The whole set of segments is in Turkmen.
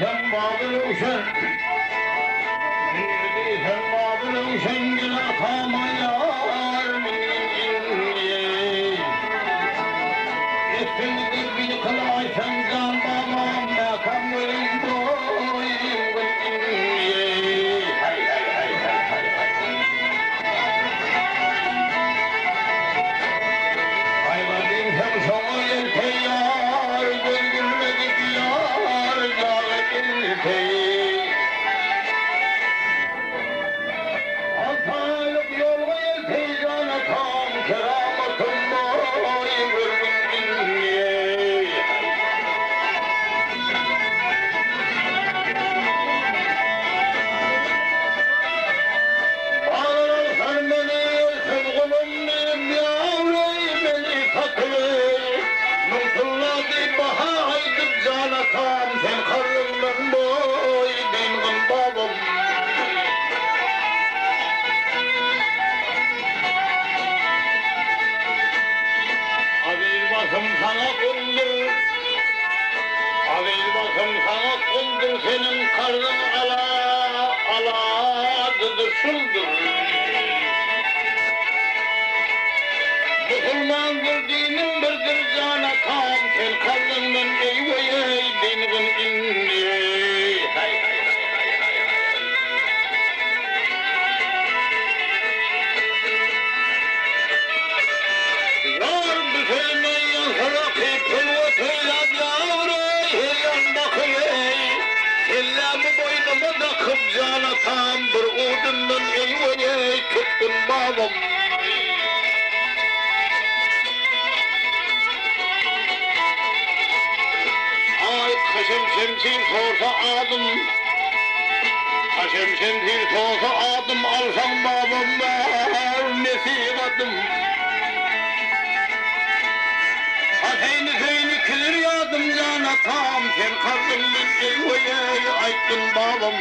diýseň Baba Röwşen, Nirde diýseň Baba Röwşen gel atama ýar mingin indi. Etseňiz bir kylaýsaň jan babam mäkäm welin boýun indi. Haý haý haý haý haý haý. Gaýbar diýseň şoňa ýelpeýär, Göz gülmedik ýar jaga elteý. Alty aýlyk ýolga ýelpeý jan atam, Keramatym boý görgün indi. Bazar alsan meni elsiz gulum diýip ýawreý meni satybeý. Müňtulla diýip baha aýdyp jan atam sen karzyňdan boý dyngyl babam. Aziz basym saňa guldur. Aziz basym saňa guldur seniň karzyň ala aladydy şuldur. Musulmandyr diniň birdir jan atam sen karzyňdan eý-weý-eý dyngyl indi. Haý haý haý haý haý haý. Ýar büsürme ýaňsyraky pulwa toýlap ýawreý her ýan bakybeý. Kellämi boýnuma dakyp jan atam bir udundan eý-weý-eý tutgun babam. Aý Kaşem şemşir sorsa adym Kaşem şemşir sorsa adym alsaň babam bar nesihatym. Haseýni Hüseýni kilir ýadym jan atam sen karzyňdan eý-weý-eý aýtgyn babam.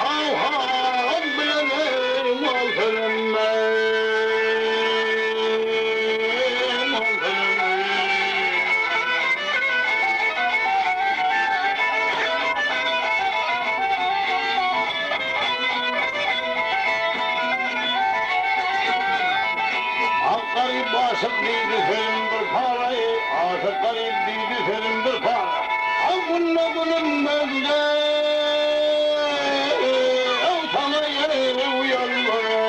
haw-haw bilen ol senem ol senem. Ak garyp aşyk diýdi sözüm bir para, Aşyk garyp diýdi sözüm bir para. Ak günde günüm mende, saňa ýalbaraý, ýalbaraý.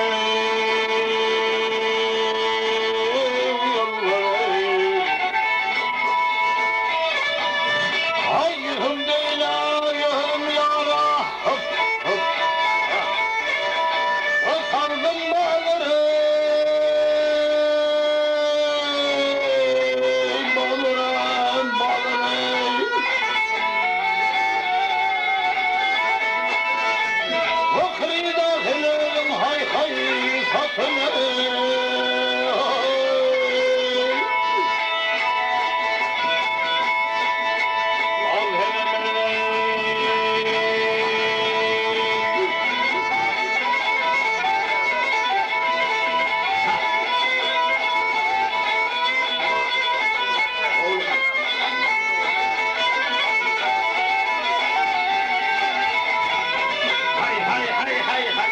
Aý ýüzüm deýle, ýüzüm ýara, hop, hop, ha. Saldym bazary, bazary, bazary. Hyrydar sen özüň haý-haý satyny. Al henemini. Haý haý haý haý haý.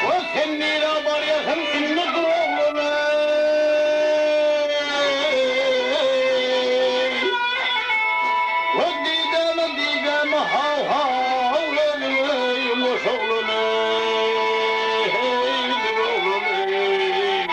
O sen nirä barýarsyň indi dur oglan eý. O didäme didäme haw haw eý goş oglan eý dur oglan eý.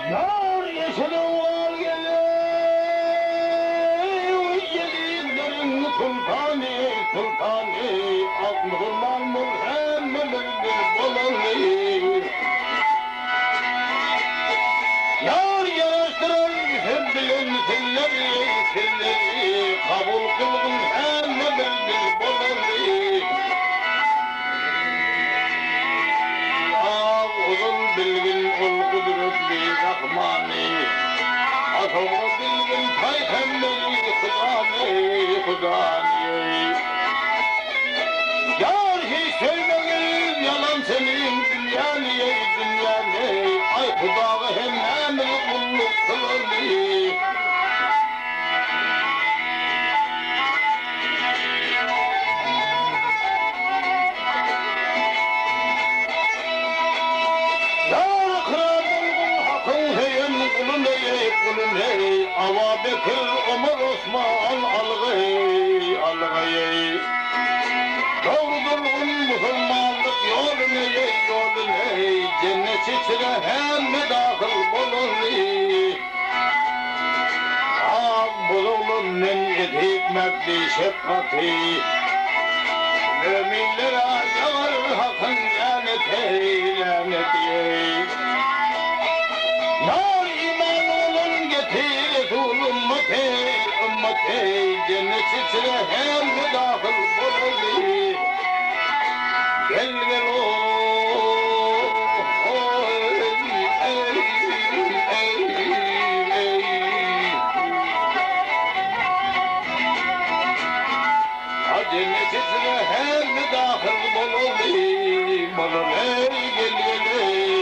Ýar ýeşil owal gelin sultany, sultany, ak musulman bol hemmemiz bir bolaly. Ýar ýaraşdyran sen bilen tilleri, tilleri, kabul kylgyn hemmemiz bir bolaly. Ýa uzun bilgin ol gudratly Rahmany, Asoňra bilgin paýhamberi Hudany, Hudany. Ýar hiç söýmegin ýalan seniň dünýäni, dünýäni, Aý Hudaga hemmämiz gulluk kylaly. Ýar ykrar bolgun Hakyň söýen guluny, guluny, Aba Bekir, Omar, Osman algaý, algaý. Dogry durgun musulmanlyk ýoluny, ýoluny, Jennet içre hemme dahyl bolaly. Ak bozoglan Senden ýetipmekdi şefgaty. Möminlere ýagar Hakyň läneti, läneti. Ýar imanly bolan getir Resul ymmaty, ymmaty. Jennet içre hemme dahyl bolaly. Gel gel Jennet içre hemme dahyl bolaly, bolaly gel gel eý.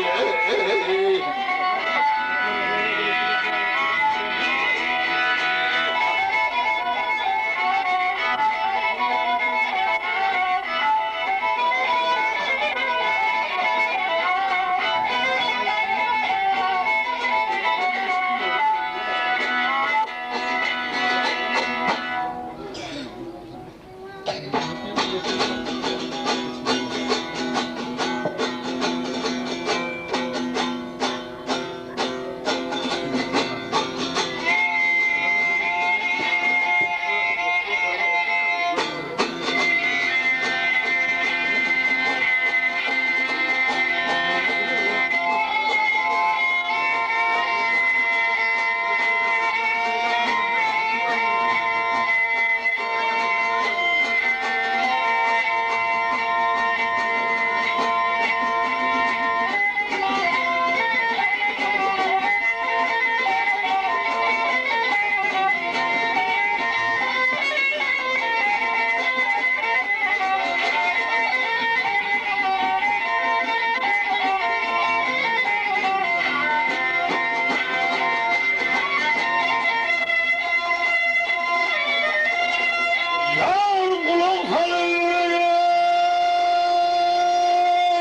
Ýar gulak salyp ýörere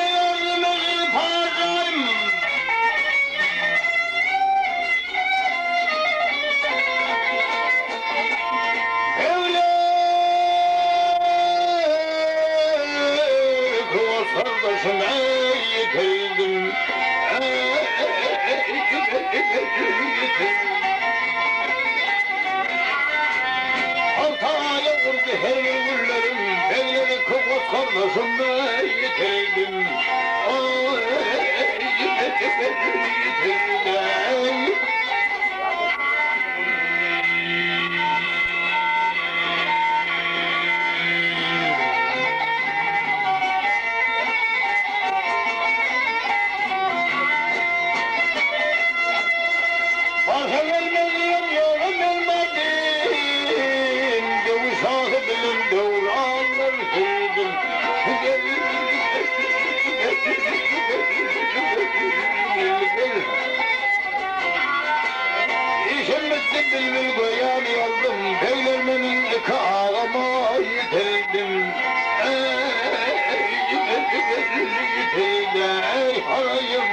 ýardym pajaýym. Evle Kowasardaşym eý ýetirdim Alty aýa urdy her bir günlerim Begleri köwes gardaşym eý ýetirdim Ýetirdim. Başa gelmez diýen ýola gelmedim, Döwi şahy bilen döwranlar sürdüm. Işim bitdi bilbil göýäni ýazdym, Begler meniň iki agama ýetirdim. Ýetirdim, haraýym.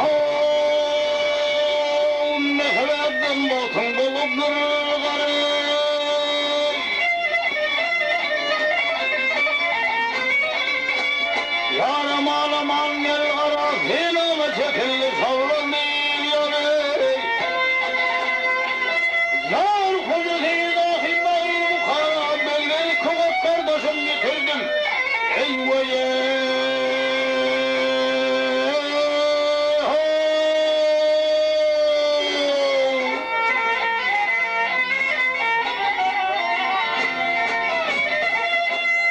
Ow, mähriban bolsaň bolupdyr garyp. Ýaram alaman gel gara, synagma çekildi şowlan diýil ýaly. Ýar hoja seýdahy bagry bukara, Begleri köwek gardaşym getirdim. Eý weý-eý!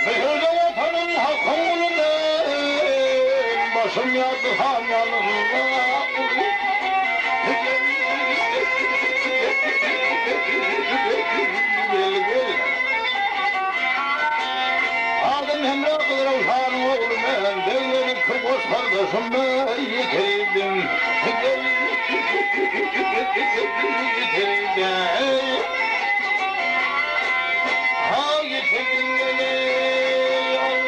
Müsürde Watanyň hakyň guly men, Başym ýatdy han ýanynda uly. Adym Hemra Gyzrowşanyň ogly men, Begleri köwes gardaşym men, Ýetirdim, ýetirdim. Ha ýetirdim meni, al.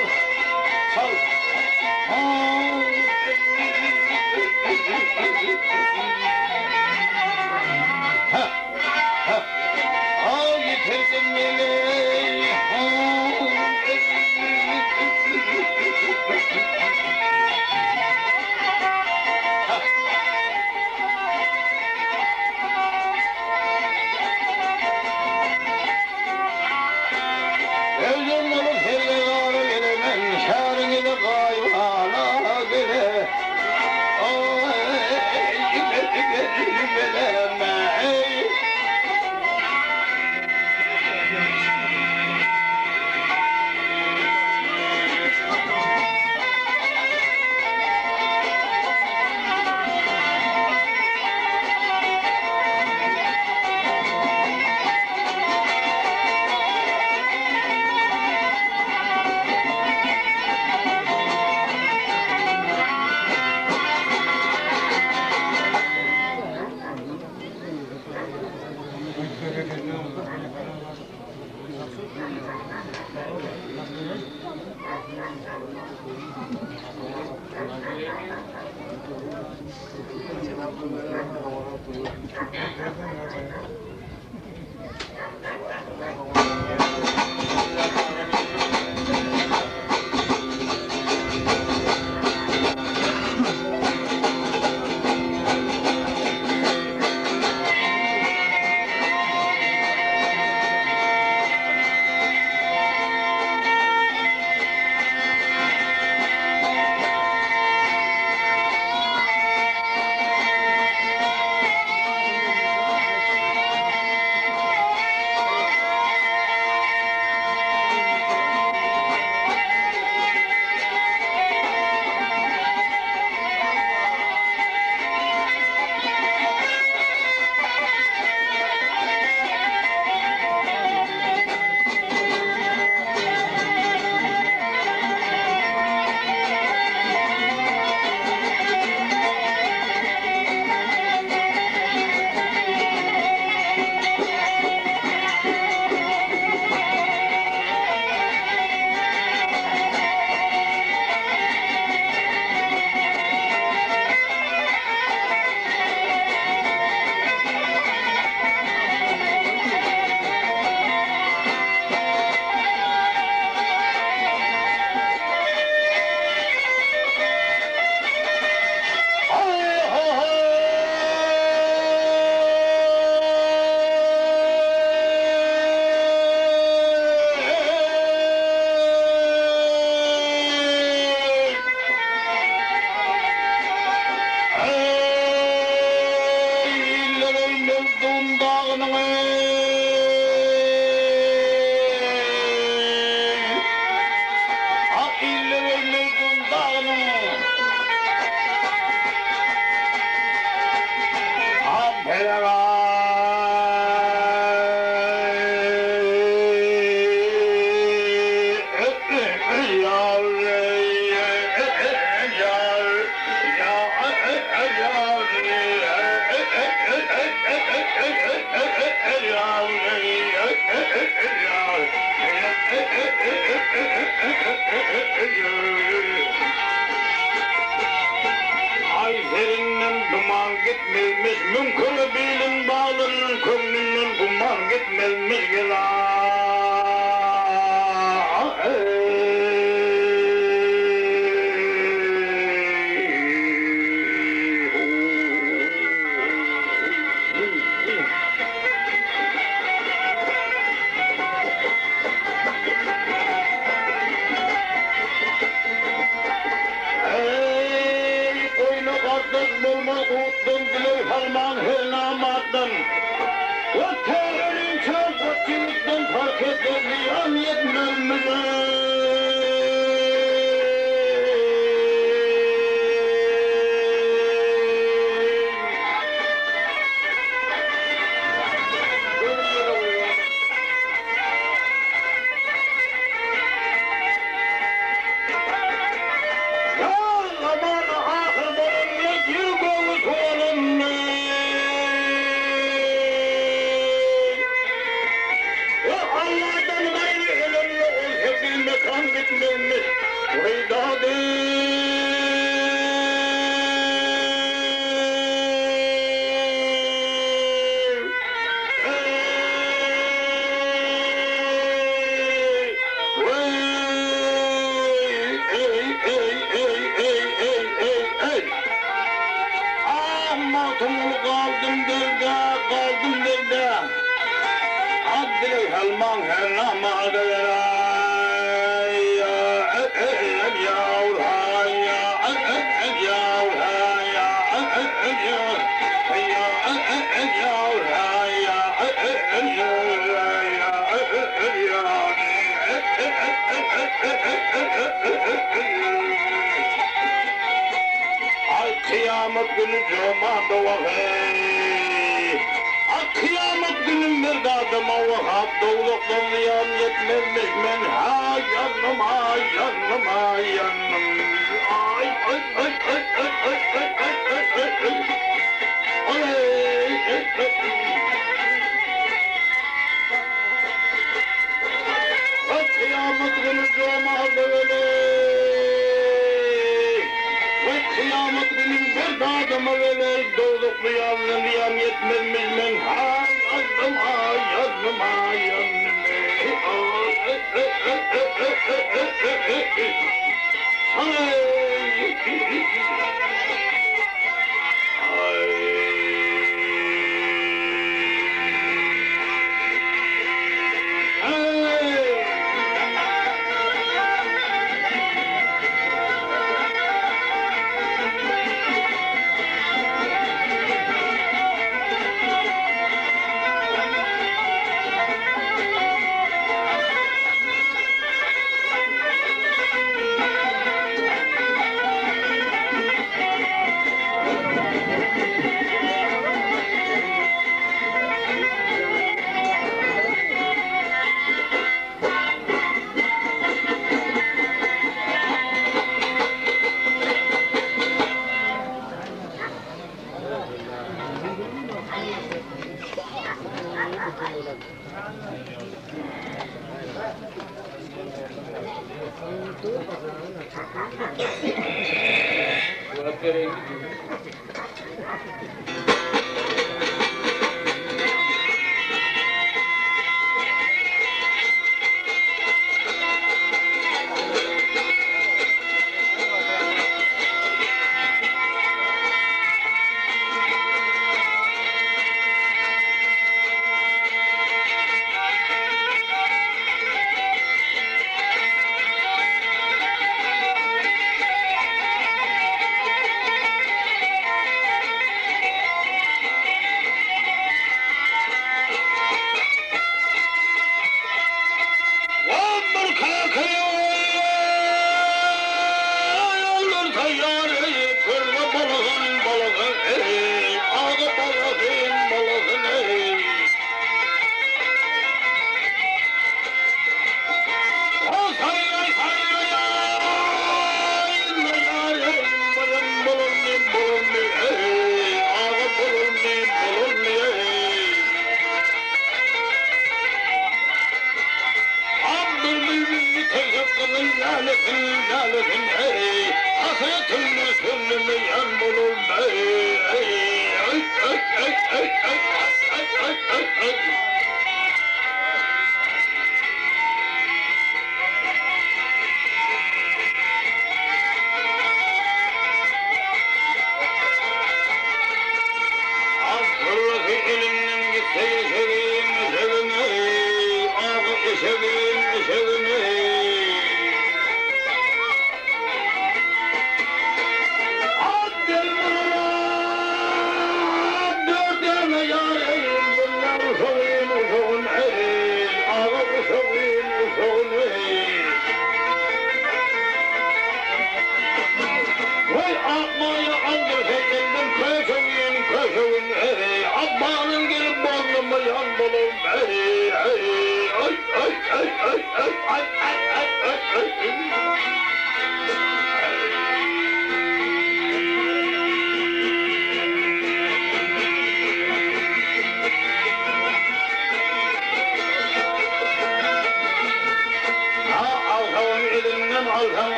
Aý serinden duman gitmezmiş, Müňkür biliň baglaryndan köňlünden güman gitmezmiş gela. Eý, goýna gardaş bolmaz gutdan dileg salmaň her namartdan. We täzelinçä goç ýigitden parh etmez zyýan ýetmez müle. Ýa zamana ahyr bolanda ýer gögi suwalanda. Ýa Alladan gaýry ölende ol hepil mekan gitmezmiş. Weý dady. Galdym derde, galdym derde. Ad dileg almaň her namada. Ay kyýamat güni jomanda wah-eý. Ay kyýamat güni merd adama wah-a dowzahdan zyýan ýetmezmiş men ha ýandym ha ýandym ha ýandym aý aý aý aý aý aý aý aý aý aý aý aý aý aý. Ay kyýamat güni jomanda weli. Kyýamat güni mert adama geler, dowzahly ýalyna zyýan ýetmezmiş men haý ýazdym haý ýazdym haý ýazdym eý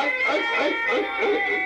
ay ay ay ay ay.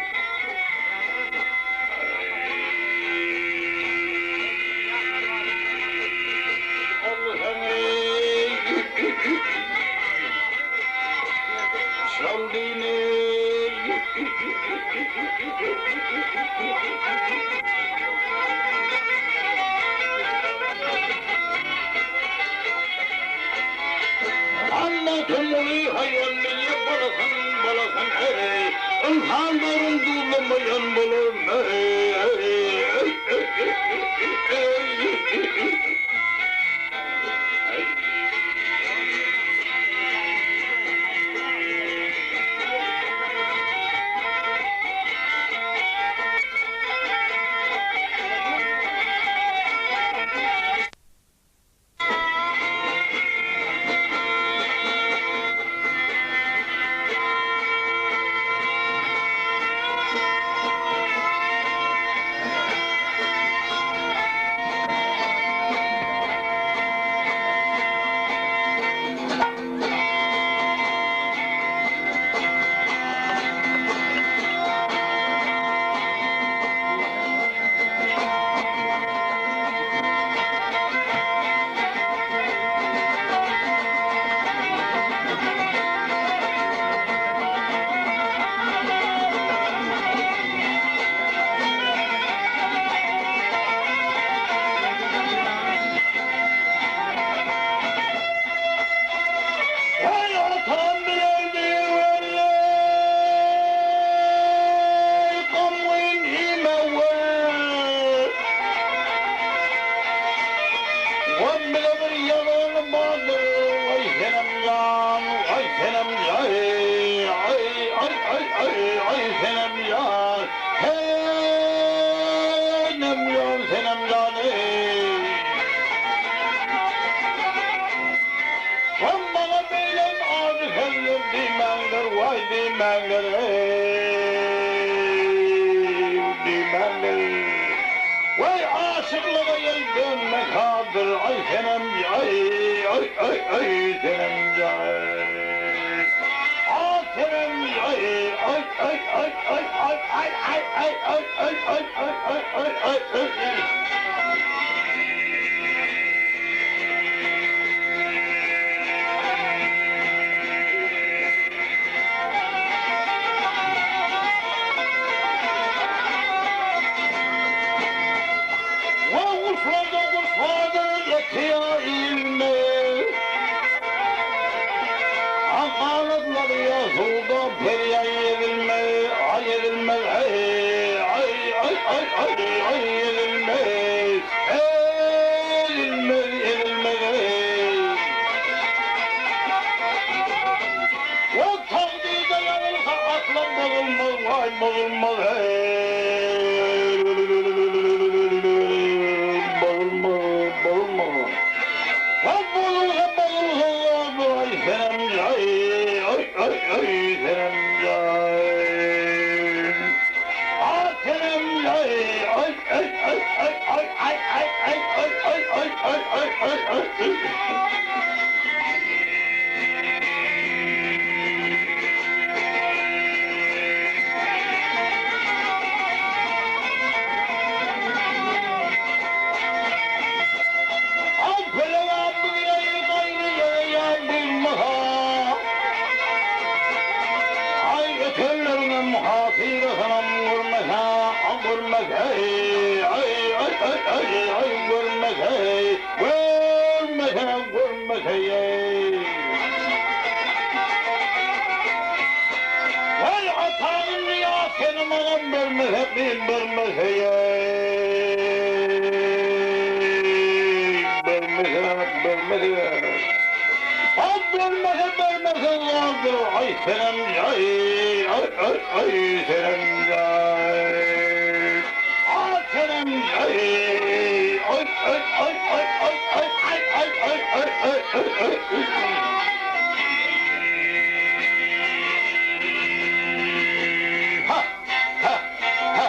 Vay atam bilerdi vay Kamın imevel Van bile bir yalan vardır Ay senem can, ay senem can Ay ay ay ay ay senem can Senem can, senem can ey. Van bana beylem acı sözler dimenler, vay dimenler, ey, dimenler. Vay aşıklığa yel dönmek hadır, ay senem, ay, ay, ay, ay, senem, ay. Ah senem, ay, ay, ay, ay, ay, ay, ay, ay, ay, ay, ay, ay, ay, ay, ay, ay, ay, ay. Vay kuşlarda kuşlarda yetiyor ilmi. Ankanatlar yazıldı periye edilme, ay edilmez, ay, ay, ay, ay, ay, ay edilmez, edilmez, edilmez, ey. O takdirde yanılsa aslan bozulmaz, vay bozulmaz, hey. Bozulmaz, bozulmaz. Vay bozulsa bozulsa ay senem ay, ay, ay, ay senem ay. Ah senem ay, ay, ay, ay, ay, ay, ay, ay, ay, ay, ay, ay, ay, ay, ay, ay, ay. Ay ötenlerinin hatırasınam görmese, görmese, ay, ay, ay, ay, ay, görmese, görmese, görmese, Vay atağın riyasını bana vermese, bir vermese, vermese, vermese. Ay vermese, vermese vardır, ay senem, ay, ay, ay, ay senem, ay. Ay senem, ay, ay, ay, ay, ay, ay, ay, ay, ay, ay, ay, ay, ay, ay, ay. Ha, ha, ha.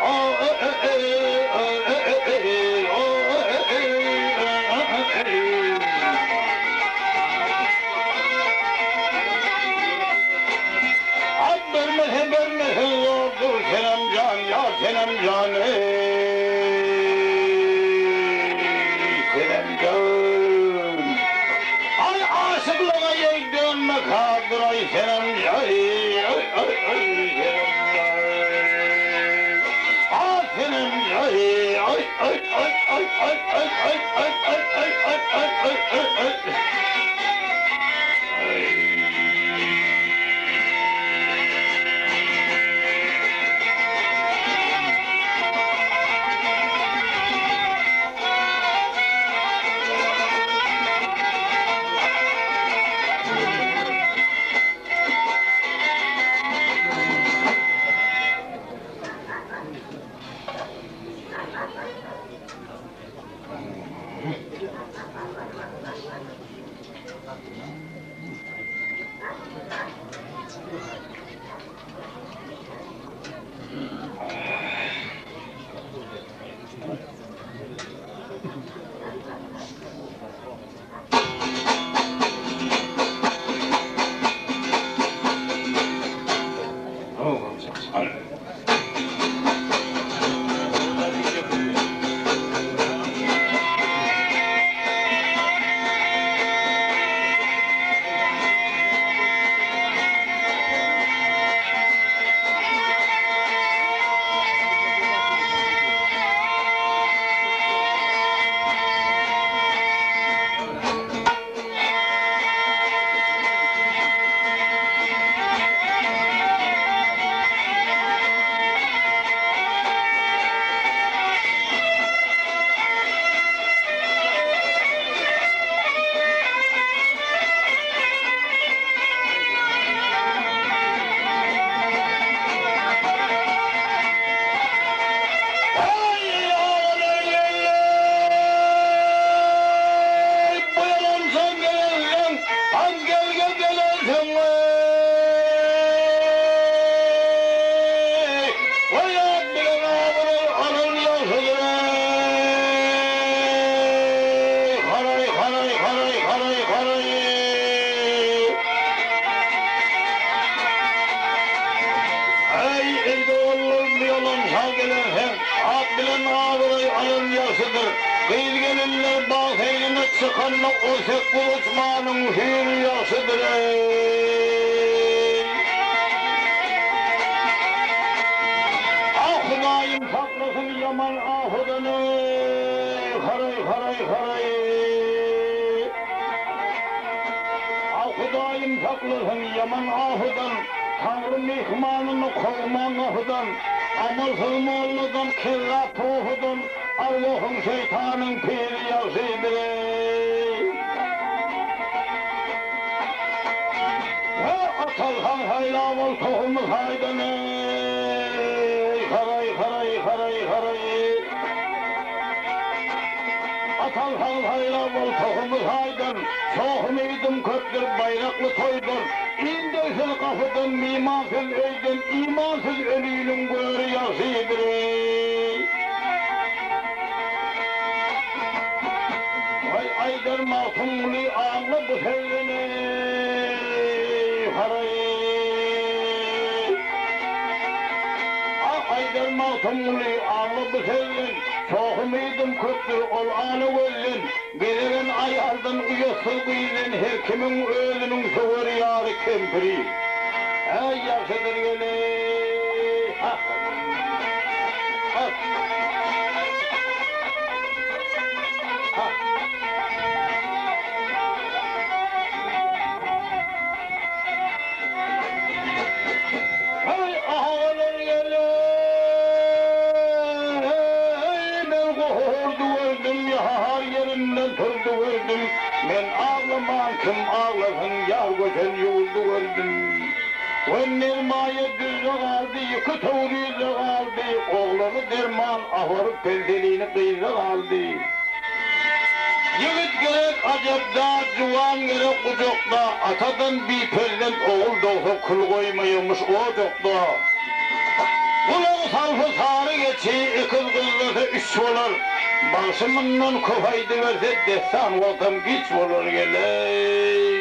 Oh, eh, eh, eh, eh, eh, eh, oh, eh, eh, eh, eh, eh. ýagşydyr aý senem aý aý aý aý senem A senem aý aý aý aý aý aý aý aý aý aý aý aý aý aý aý aý Gyz-gelinler bag seýline çykanda 18 uçmanyň hüýri ýagşydyr eý. Ah Hudaýym saklasyn ýaman afadan eý, haraý haraý haraý. Ah Hudaýym saklasyn ýaman afadan, Taňry myhmanyny kowmaň gapydan, Amalsyz molladan, kezzap sofudan, Arwahyň şeýtanyň piri ýagşydyr eý. We atalsaň saýlap ol tohumy saýdan eý, haraý haraý haraý haraý. Atalsaň saýlap ol tohumy saýdan, Çohum iýdim köpdür baýrakly toýdan, Indegsiz gapydan, mymansyz öýden, Imansyz öliniň göri ýagşydyr eý. Waý aýdar Magtymguly aňla bu sözden eý, haraý. Ah aýdar Magtymguly aňla bu sözden, Çohum iýdim köpdür ol ala gözden, Gezegen aýaldan uýatsyz gyzdan her kimiň özüniň söwer ýary kempiri. Äý ýagşydyr geleý. Ha. Ha. Ha. Heý, agalar geleý, men gohurdy gördüm, ýahar ýerinden turdy gördüm, men aglaman kim aglasyn, ýar göçen ýurdy gördüm. We Nermaýa düzde galdy, ýeke Töwrizde galdy, oglany derman abaryp peldelini gyzda galdy. Ýigit gerek ajapda, juwan gerek gujakda, Atadan biperzent ogul dogsa kül goýmaýamyş ojakda. Gulak salsa sary geçi, ekiz gyzlasa üç bolar, Bagşy mundan köp aýdyberse dessan wagtam giç bolar geleý.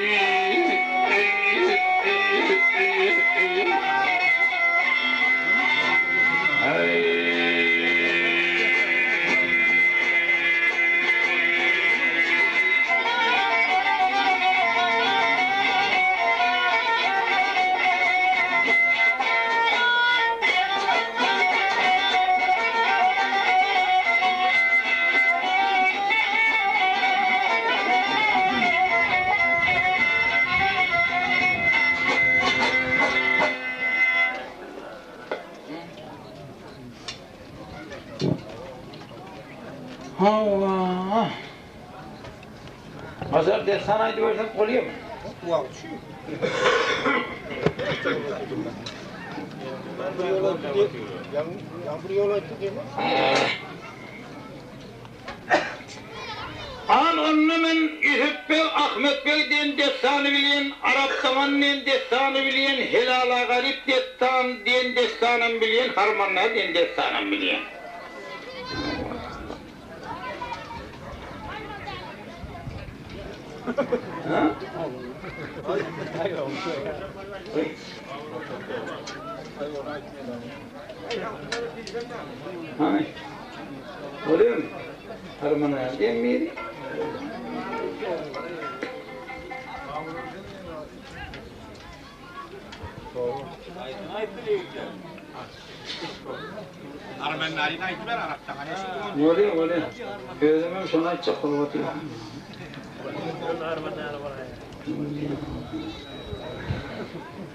Hajar dessan aýdybersek bolýamy? Al onda men Ýusup beg, Ahmet beg diýen dessany bilýän, Arap daman diýen dessany bilýän, Helala garyp dessan diýen dessanam bilýän, Harmandar diýen dessanam bilýän. Hany? Bolýarmy? Harmana diýen biri. Bolýar, bolýar. Özümem şony aýtjak bolup otyryn.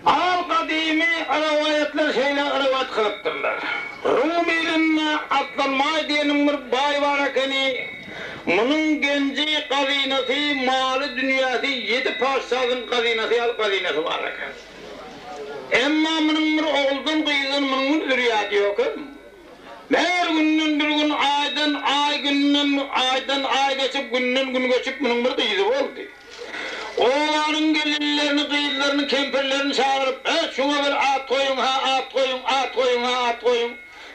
Al gadymy rowaýatlar şeýle rowaýat kylypdyrlar. Rum ilinde Atlanmaý diýeniň bir baý bar ekeni. Munuň genji, gazynasy, maly, dünýäsi ýedi patyşasyň gazynasy ýaly gazynasy bar eken. Emma munuň bir oguldan, gyzdan munuň bir zürýady ýok hem. Her günden bir gün, aýdan aý, günden aýdan aý geçip, günden gün geçip munuň bir gyzy boldy. Obanyň gelinlerini, gyzlaryny, kempirlerini çagyryp, He, şuňa bir at goýuň-ha, at goýuň, at goýuň-ha, at goýuň.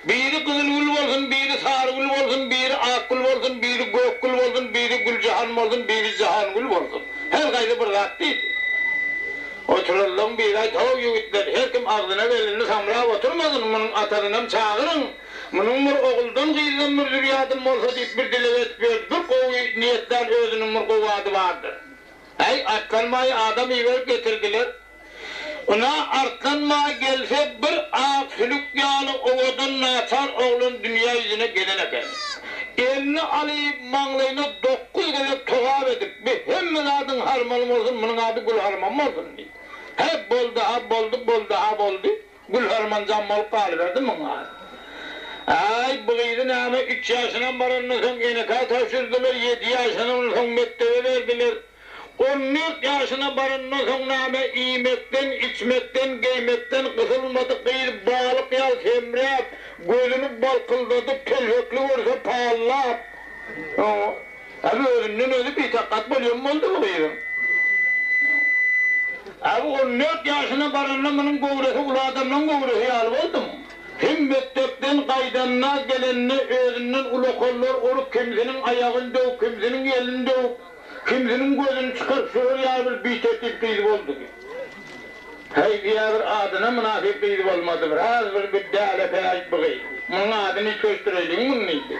Biri Gyzylgül bolsun, biri Sarygül bolsun, biri Akgül bolsun, biri Gökgül bolsun, biri Güljahan bolsun, biri Jahangül bolsun. Her haýsy bir zat diýdi. Oturanlaryň biri aýtdy, How, ýigitler, her kim agzyna gelenini samrap oturmasyn, munuň atasynam çagyryň, munuň bir oguldan-gyzdan bir zürýadym bolsa diýip bir dileg edip ýördi, bir gowy niýetlän özüniň bir gowy ady bardyr. Äý, Artlanbaýy adam iberip getirdiler. Ynha, Arslanbaý gelse, bir ak sülük ýaly owadan naçar oglan dünýä ýüzüne gelen eken. Elini alyp, maňlaýyna dokuz gezek togap edip, Bi hemme zadyň harmany bolsun, munuň ady Gülharman bolsun diýdi. Hä, boldy-ha, boldy, boldy-ha, boldy. Gülharman jam bolup galyberdi munuň ady. Äý, bu gyzy näme, üç ýaşynam barandan soň enekä tabşyrdylar, ýedi ýaşyna soň mekdebe berdiler. 14 ýaşyna barandan soň näme iýmekden, içmekden, geýmekden gysylmadyk gyz balyk ýaly semräp, gözüni balkyldadyp, telpekli görse pallap, Äbi özünden özi bitakat bolýan boldy bu gyzyň. Äbi 14 ýaşyna baranda munuň göwresi uly adamlaň göwresi ýaly boldumy? Hem mekdepden gaýdanda, gelende özünden ulakanlar urup, kimsiniň aýagyny döwüp, kimsiniň elini döwüp, Kimsiniň gözüni çykaryp şolar ýaly bir bitertip gyz boldugy. Häý diýä bir adyna mynasyp gyz bolmady bir az bir bir dälepäý bu gyz. Munuň adyny üýtgeşdireýliň muny diýdi.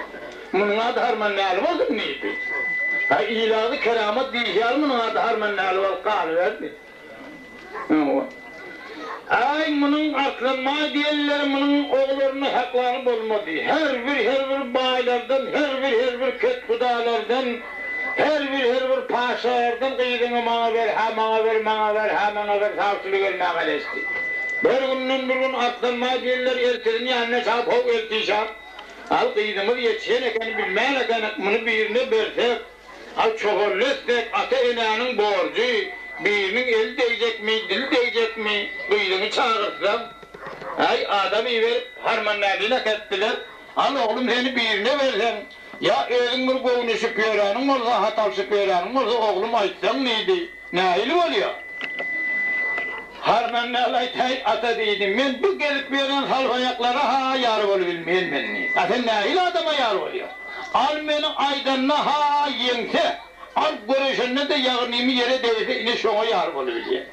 Munuň ady Harmandäli bolsun diýdi. Häý il agzy keramat diýişi ýaly munuň ady Harmandäli bolup galyberdi. Hawa. Aý, munuň Arslanbaý diýenleri munuň ogularyny saklany bolmady. Her bir her bir baýlardan, her bir her bir kethudalardan, her bir her bir paşalardan gyzyňy maňa ber, hä maňa ber, maňa ber, hä maňa ber sawçylyk gelmäge eleşdi. Bir günden bir gün Arslanbaý diýenler eltisini ýanyna çagyp, How eltişap, al gyzymyz ýetişen ekeni bilmän ekenik, muny birine bersek, Al çoganly etsek ata-enäniň borjy, biriniň eli degjekmi, dili degjekmi, gyzyňy çagyrtsaň, äý, adam iberip Harmandälini äketdiler, al oglum seni birine berseň, ýa özüň bir göwneşip ýöreniň bolsa, hat alşyp ýöreniň bolsa, oglum aýtsaň diýdi, nähili bolýa? Harmandäli aýt, häý, ata diýdi, men bu gezip ýören salpaýaklara-ha ýar bolubilmeýän men diýdi. A sen nähili adama ýar bolýaň? Al meni aýdanda-ha ýeňse, al göreşende-de ýagyrnymy ýere degirse ine şoňa ýar bolubilýän.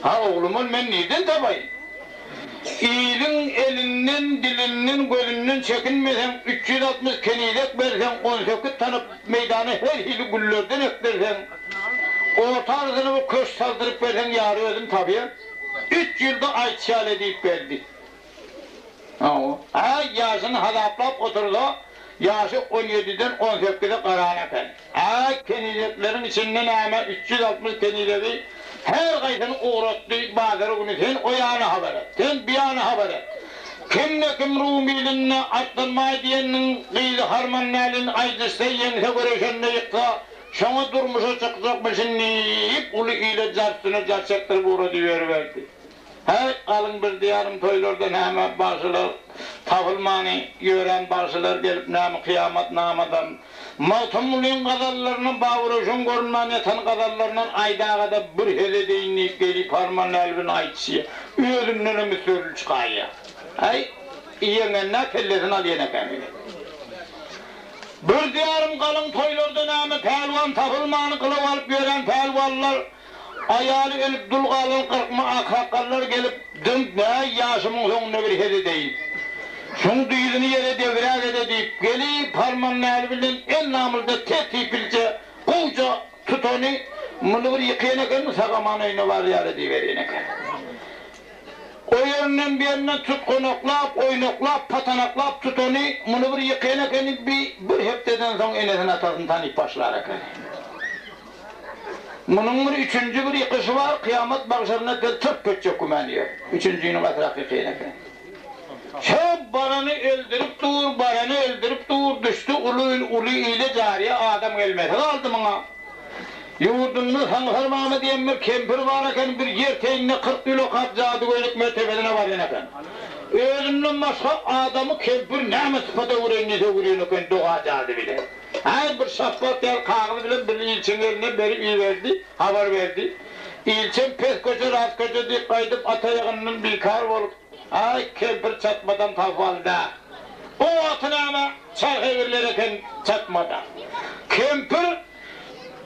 Ha oglum ony men nirden tapaýyn? Iliň elinden, dilinden, gözünden çekinmeseň, 360 kenizek berseň, 18 tanap meýdana her hili güllerden ekdirseň, orta arasyna bir köşk saldyryp berseň ýary özüm tapýan. Üç ýylda aýtşaly diýip berdi. Hawa. Aý, ýaşyny hasaplap otursa, ýaşy on ýediden on sekize garan eken. Aý, kenizekleriň içinde näme, 360 kenizegi her haýsyny ugratdy bazar güni, sen o ýana habar et, sen bu ýana habar et. Kimde-kim Rum ilinde Arslanbaý diýeniniň gyzy Harmandälini aýdyşsa, ýeňse, göreşende ýyksa, Şoňa durmuşa çykjakmyşyn diýip, uly ile jar üstüne jar çekdirip ugrady ýörüberdi. Häý, galyň bir diýarym toýlarda näme bagşylar tapylmany ýören bagşylar gelip näme kyýamat namadan Magtymgulyň gazallaryna Babyröwşen görünmän ýatan gazallaryndan aýdagada bir hez edeýin diýip gelip harman älbini aýtşy özündenem üsgüril çykaýýa. Häý, ýeňende kellesini alýan ekeni. Bir diýarym galyň toýlarda näme pälwan tapylmany gylaw alyp ýören pälwanlar Aýaly ölüp dul galan gyrkma aksakgallar gelip, Dymp, näý, ýaşymyň soňunda bir hez edeýin. Şuň dyzyny ýere degräge-de diýip, gelip, harman näli bilen el namylda tertipilje, gowja tutany, muny bir ýykaýan ekenmi, sag-aman öýüne barýar-a diýiberýän eken. O ýerinden bu ýerinden tutganaklap, oýnaklap, patanaklap tutany, muny bir ýykaýan ekeni, bi bir hepdeden soň enesini-atasyny tanyp başlar ekeni. Munuň bir üçünji bir ýykyşy bar, kyýamat magşaryna del tyrk geçjek gümany ýok. Üçünjini gatyrak ýykaýan eken. Şo barany öldürip dur, barany öldürip dur, düşdi uly uly ile jariýe adam gelmesi galdy muňa. Ýurdunda Saňsar mama diýen bir kempir bar eken, bir ýer teýinde 40 ýyl okap jadygöýlük mertebesine barýan eken. Özünden başga adamy kempir näme sypata öwren diýse öwürýän eken doga-jady bilen. Her bir şapbat ýaly kagyz bilen bir ilçiň eline berip iberdi, habar berdi. Ilçem pes köçe, rast köçe diýip gaýdyp at aýagyndan bikar bolup, Aý, kempir çatmadan tapyp aldy-da. O wagty näme, çarh egriler eken çatmada. Kempir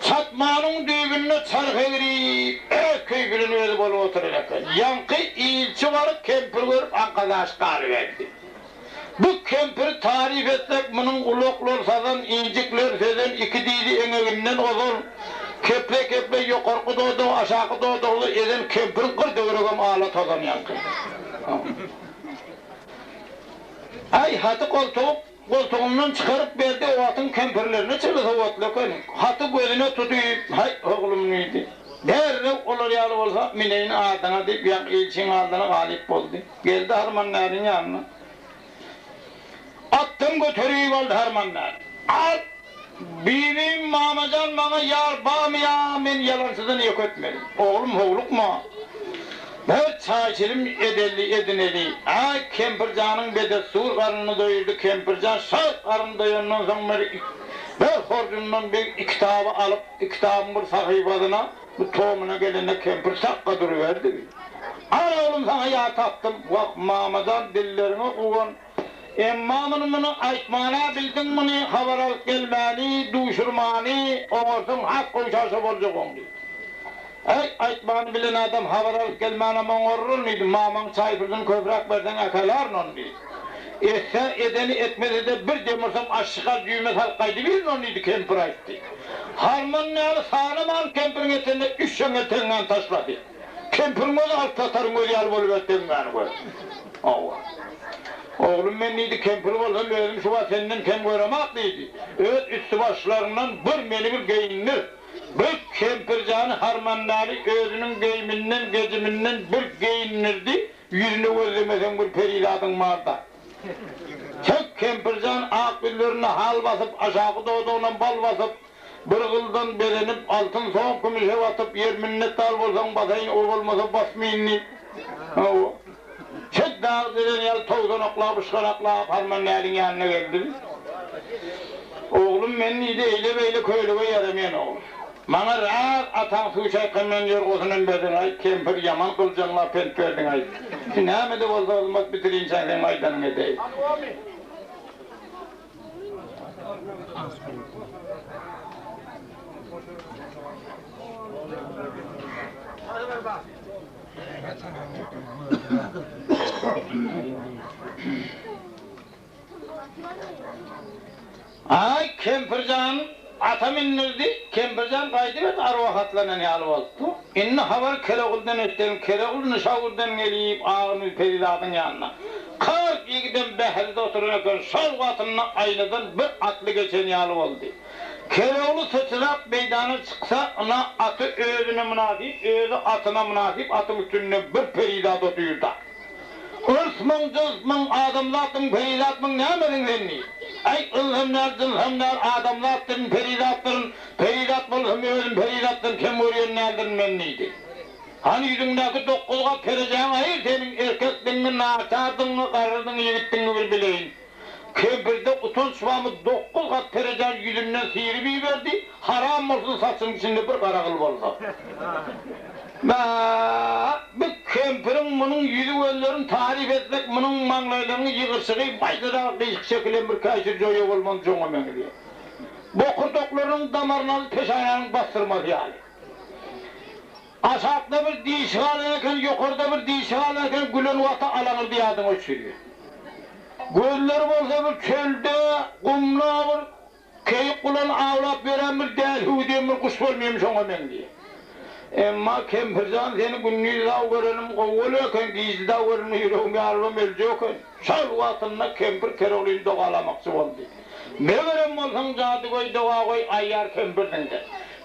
çatmanyň düýbünde çarh egrip, öz keýpi bilen özi bolup oturan eken. Ýaňky ilçi baryp kempiri görüp aňkazaş galyberdi. Bu kempiri taryp etsek, munuň ulaklar sazan, injikler sözen, iki dyzy eňeginden ozal, keple-keple ýokarky dodagy, aşaky dodagly ezen kempiriň gyr döwregem ala tozan ýaňky. Aý, haty goltugyp, goltugyndan çykaryp berdi, o wagtyň kempirlerine çenli sowatly eken. Haty gözüne tutyp, Haý, oglum diýdi. Derrew olar ýaly bolsa, mineýin adyňa diýip, ýaňky ilçiň aldyna galyp boldy. Geldi Harmandäliň ýanyna. Atdan göterip aldy Harmandäli. Al! Bibim Mamajan maňa ýar barmy ýa men ýalançydan ýek ötmeli. Oglum howlukma. Bir çaý-çilim edeli, edineli. Aý, kempir janyň bedessur garnyny doýurdy. Kempir jan şol garny doýandan soň bir bir horjundan bir iki kitaby alyp, iki kitabyň bir sahypasyna, bu tomuna gelende kempir sakga duruberdi. Al oglum saňa ýar tapdym. Wah mamajan dilleriňe guwan. Emma muny muny aýtmana bildiň muny habar alyp gelmäni duşurmany oňarsaň has gowy şaşa boljak oň diýdi. Äý aýtmany bilen adam habar alyp gelmänem oňarryn diýdi. Mamaň çaý puluny köpräk berseň äkelärin ony diýdi. Etse edeni etmesede bir dem ursam aşşykal düýme salyp gaýdybirin ony diýdi kempir aýtdy. Harman ýaly sanaman kempiriň etende üç şeňňel teňňäni taşlady. Kempiriň özi alyp sataryň özi ýaly boluberdi teňňäni gör. Hawa. Oglum men diýdi, kempir bolsam özüm şu wagt senden kem göremak diýdi. Öz üsti-başlaryňdan bir meni bir geýindir. Bir kempirjany Harmandäli özüniň geýiminden, gejiminden bir geýindirdi, ýüzüne gözlemeseň bir perizadyň bar-da. Çek kempirjan ak ýüzlerine hal basyp, aşaky dodagynam bal basyp, Bir gyldan bezenip, altyn soň kümüşe batyp, ýer minnetdar bolsaň basaýyn, o bolmasa basmaýyn diýip, hawa, çet dagy diren ýaly towsanaklap, yşgalaklap Harmandäliň ýanyna geldi. Oglum, men diýdi, eýle-beýle köýnege ýaramaýan oglum. Maňa raz ataň suw çaýkandan ýorgasynam berdiň-aý, kempir, ýaman gyljaňlap pent berdiň-aý. Şu näme-de bolsa hyzmat bitirinçäň seň aýdanyňy edeýin. Aý, kempir jan, ata mündürdi. Kempir jan gaýdyberdi, arwah atlanan ýaly bolupdy. Indi habar Kereguldan eşdelim. Keregul Nyşaguldan gelip, Agynül perizadyň ýanyna. 40 ýigidem bähride oturan eken. Şol wagtynda aýnadan bir atly geçen ýaly boldy. Keregul syçrap meýdana çyksa, ynha, aty özüne mynasyp, özi atyna mynasyp atyň üstünde bir perizat otyrda. Yrsmyň, jynsmyň, adamzatmyň, perizatmyň, nämesiň sen diýdi. Aý, ynsam däl, jynsam däl, adamzatdyryn, perizatdyryn, perizat bolsam özüm perizatdan kem görýän däldirin men diýdi. Hany ýüzüňdäki dokuzgat perejäňi aýyr, seniň erkekdigiňi, naçardygyňy, garrydygyňy, ýigitdigiňi bir bileýin. Kempirde utanç barmy 9 gat perejäni ýüzünden syryp iberdi, haram bolsun saçynyň içinde bir gara gyl bolsa. Bä, bu kempiriň munuň ýüzi-gözlerini taryp etsek munuň maňlaýlarynyň ýygyrçygy maýdajak gyşyk çekilen bir käşir joýa bolman joňa meňzeýär. Bokurdaklarynyň damaryny alyp peşananyň bassyrmasy ýaly. Aşakda bir dişi galan eken, ýokarda bir dişi galan eken, gülen wagty alaňyrdy ýadyňa düşürýär. Gözleri bolsa bir çölde, gumda bir keýik gulan awlap ýören bir dälhüwi diýen bir guş bolmaýamy şoňa meňzeýär. Emma kempirjan seni gündiz daw görenim gowy bolýar eken, gije daw görenimde ýüregim ýarybam öljek eken. Şol wagtynda kempir Keroglyny dogalamakçy boldy. Megerem bolsaň jadygöý dogagöý aýýar kempirsiň sen.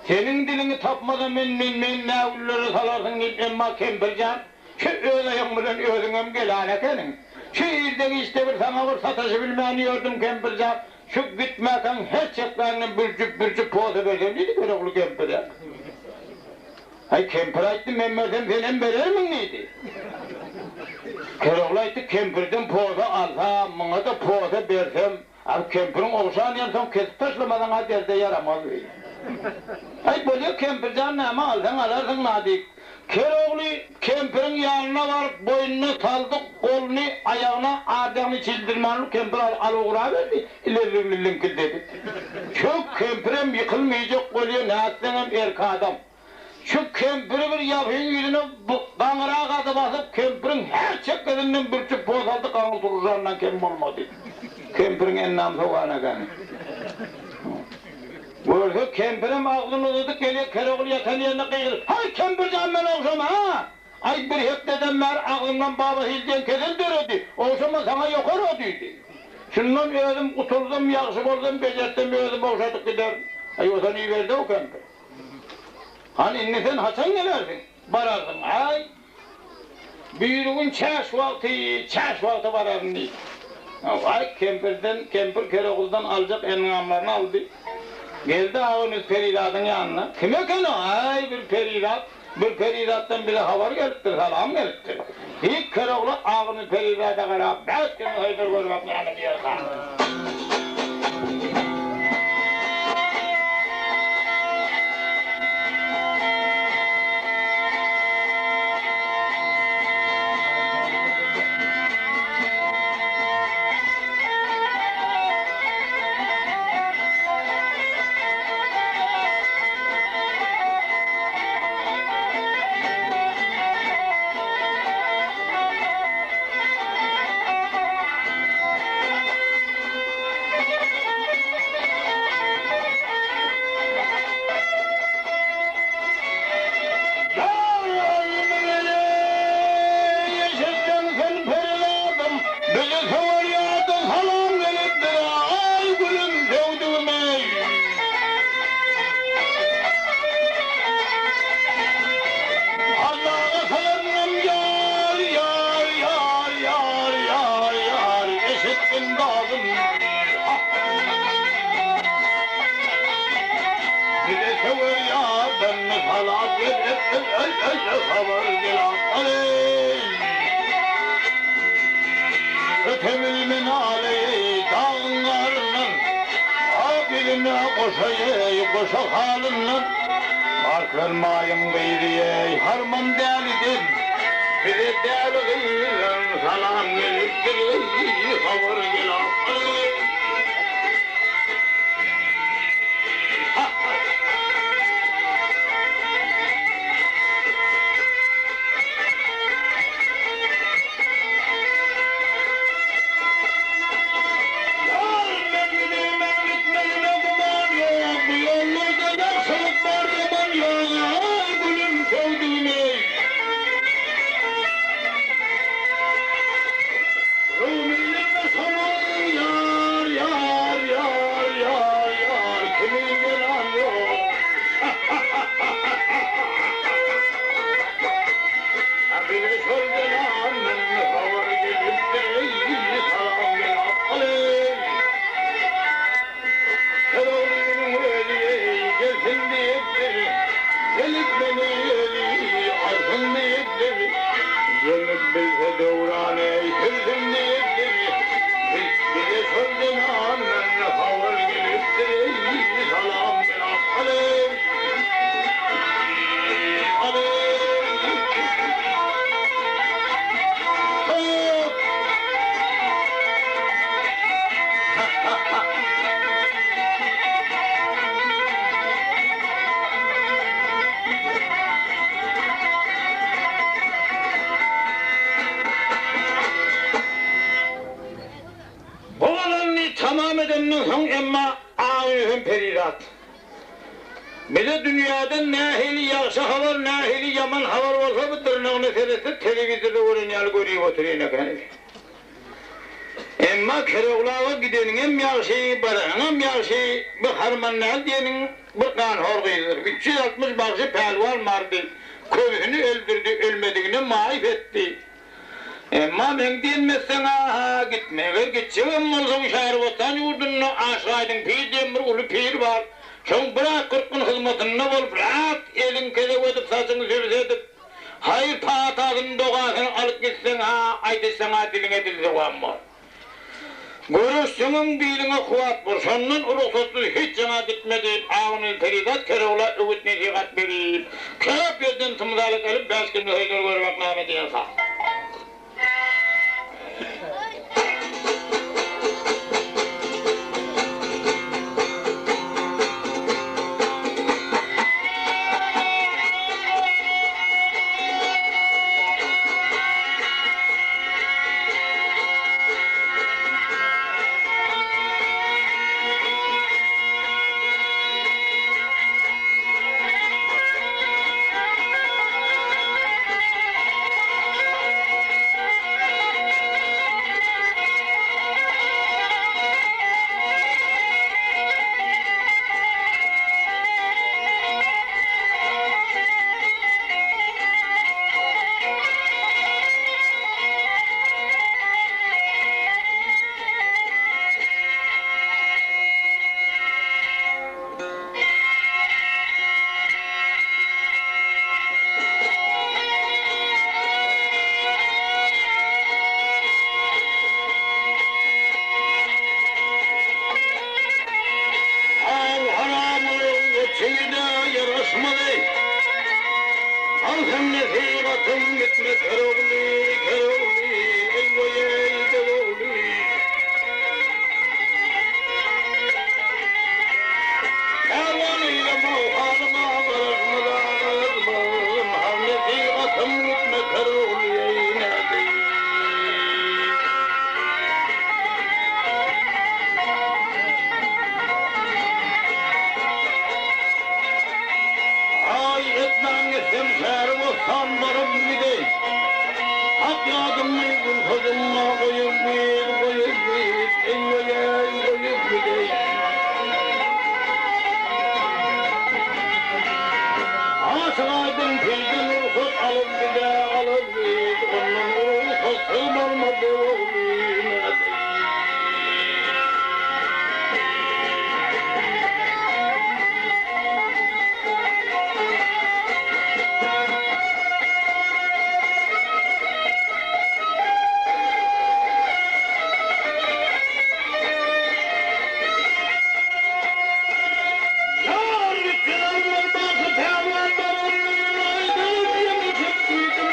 Seniň diliňi tapmasam men men meni nägüllere salarsyň diýip emma kempirjan şu öz aýagyň bilen özüňem geläne ekeniň. Şu irde-giçde bir saňa bir sataşybilmän ýördüm kempirjan şu gitmäkäň her çekmäňden bir jüp bir jüp posa bersem diýdi Kerogly kempire. Aý, kempir aýtdy, men bersem, senem berermiň diýdi. Kerogly aýtdy, kempirden posa alsam, muňa-da posa bersem, a kempiriň ogşan ýerini soň kesip taşlamasaň-a derde ýaramaz diýdi. Aý, bolýa, kempir jan, näme alsaň alarsyň nadik. Kerogly kempiriň ýanyna baryp, boýnuna saldy, goluny aýagyna, arjagyny çildirmän ol kempir alyp ugraberdi, ilerligini liňkildedip. Çök kempirem ýykylmaýjak bolýa, nätseňem erki adam. Şu kempiri bir ýapyň ýüzüne gaňyra gazy basyp, kempiriň her çekgesinden bir jüp poz aldy, gaňyl turuzandan kem bolmady. Kempiriň endamy sowan ekeni. Görse, kempirem agzyny uzadyp gelýär, Kerogly ýatan ýerinde gygyryp, Haý, kempir jan, meni ogşama, ha! Aý, bir hepdeden bäri agzymdan babasil diýen kesel döredi, ogşama, saňa ýokar o diýdi. Şundan özüm gutulsam, ýagşy bolsam, bejersem özüm ogşadyp giderin. Aý, ýogsa iberdi-ow kempir. Hany indi sen haçan gelersiň? Bararsyň. Aý, birigün çäş wagty, çäş wagty bararyn diýdi. Aý, kempirden, kempir Kereguldan aljak engamlaryny aldy. Geldi Agöňüz perizadyň ýanyna. Kim eken o? Aý, bir perizat, bir perizatdan bize habar gelipdir, salam gelipdir. Diýip, Keregula Agöňüz perizada garap, bäş gün haýdar görüp, näme diýerka? Allaga salamym ýar, ýar, ýar, ýar, ýar, ýar, eşitgin dazym. Bize söwer ýardan salam gelipdir, eý, eý, habar gelapdyr, eý. Öte bilmen aleý, dagyň garyndan, Ak ýüzüne goşa eý, goşa halyndan. Arslan maýyň gyzy eý, harman däliden, Bize däli gyzdan salam gelipdir eý, habar gelapdyr eý. Ýar men gidemem gitmegime güman ýok, Bu ýollarda ýagşylyk bar ýaman ýok, Aý gülüm söwdügim eý. Rumynyň soňy ýar. Dünýäden nähili ýagşy habar, nähili ýaman habar bolsa bu dyrnagyna seretse telewizorda gören ýaly görüp otyryn ekeni. Emma Keroglaba gideniňem ýagşy, baranyňam ýagşy, bu Harmandäli diýeniň bir ganhor gyzdyr. 360 bagşy pälwan bardy, köbüsini öldürdi, ölmedigini maýyp etdi. Emma meň diýenmezseň-ä-ha, gitme. Eger gitjegem bolsaň, Şähribotan ýurdunda Aşyk Aýdyň pir diýen bir uly pir bar. Şoň bir aý 40 gün hyzmatynda bolup, rahat eliňi kezek edip, saçyňy sübse edip, haýyr-patasyny, dogasyny alyp gitseň-hä, aýdyşsaň-a diliňe dil zowam bor. Göreşseňem biliňe kuwwat bor. Şondan rugsatsyz hiç ýaňa gitme diýip, Agynül perizat Kerogla öwüt-nesihat berip, köp ýerden tymsalyk alyp, bäş günde hödür görmek näme diýen saz. Al haramyň çigide ýaraşmady. Al sen nesihatym gitme Kerogly, Kerogly, eý-weý-eý, Begogly. Pälwan eýleme halyma garaşmaz-a garaşmaz, Al nesihatym gitme Kerogly, eý, nädeýin. Aý etmäň gitsem şäheri bossan baryp gideý. Hak ýadymy gursagymda goýup git, goýup git, eý-weý-eý, goýup gideý. Aşyk Aýdyň pirden rugsat alyp gide, alyp git, ondan rugsatsyz bolma beg ogly, nädeýin. Ýar gitgiden bir bagşy pälwan baryp, aýdyp ýeňil çekdi.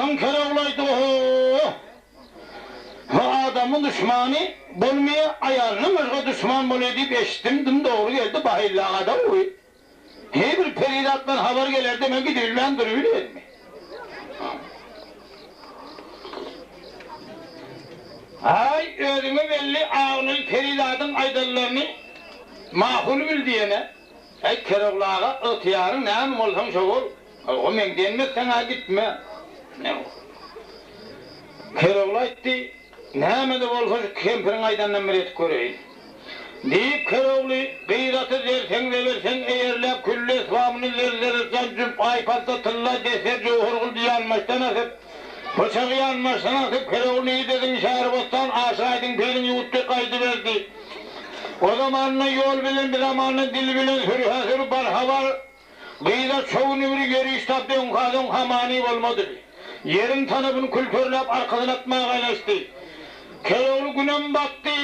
soň Kerogly aýtdy, Oho! Bu adamyň duşmany bolmaýa, aýalynam başga duşman bolýa diýip eşitdim, dym dogry geldi, bahylla agada ury. Heý bir perizatdan habar gelerde men gidibilmän durubilenmi? Aý, özüňe belli Agnyl perizadyň aýdanlaryny makul bil diýene. Äý, Kerogly aga, ygtyýaryň näme bolsaň şo bol. O meň diýenmezseň-ä gitme. Kerogly aýtdy, Näme-de bolsa şu kempiriň aýdanyndan bir edip göreýin. Diýip, Kerogly gyz aty zerseň-zeberseň eýerläp, külli esbabyny zer-zerarjan jüp, aýpalta, tylla, deser, jöwher guldy ýanbaşdan asyp, pyçagy ýanbaşdan asyp, Kerogly nirdedigini Şähribossan Aşyr Aýdyň piriň ýurtdy gaýdyberdi. O zamanda ýol bilen, bir zamanda dil bilen sürhä-sür bar-habar, Gyza çowuny bir ýöriş tapdy, öňka-soňka many bolmady. Ýeriň tanapyny külterläp arkasyna atmaga gaýnaşdy. Kerogly günem batdy.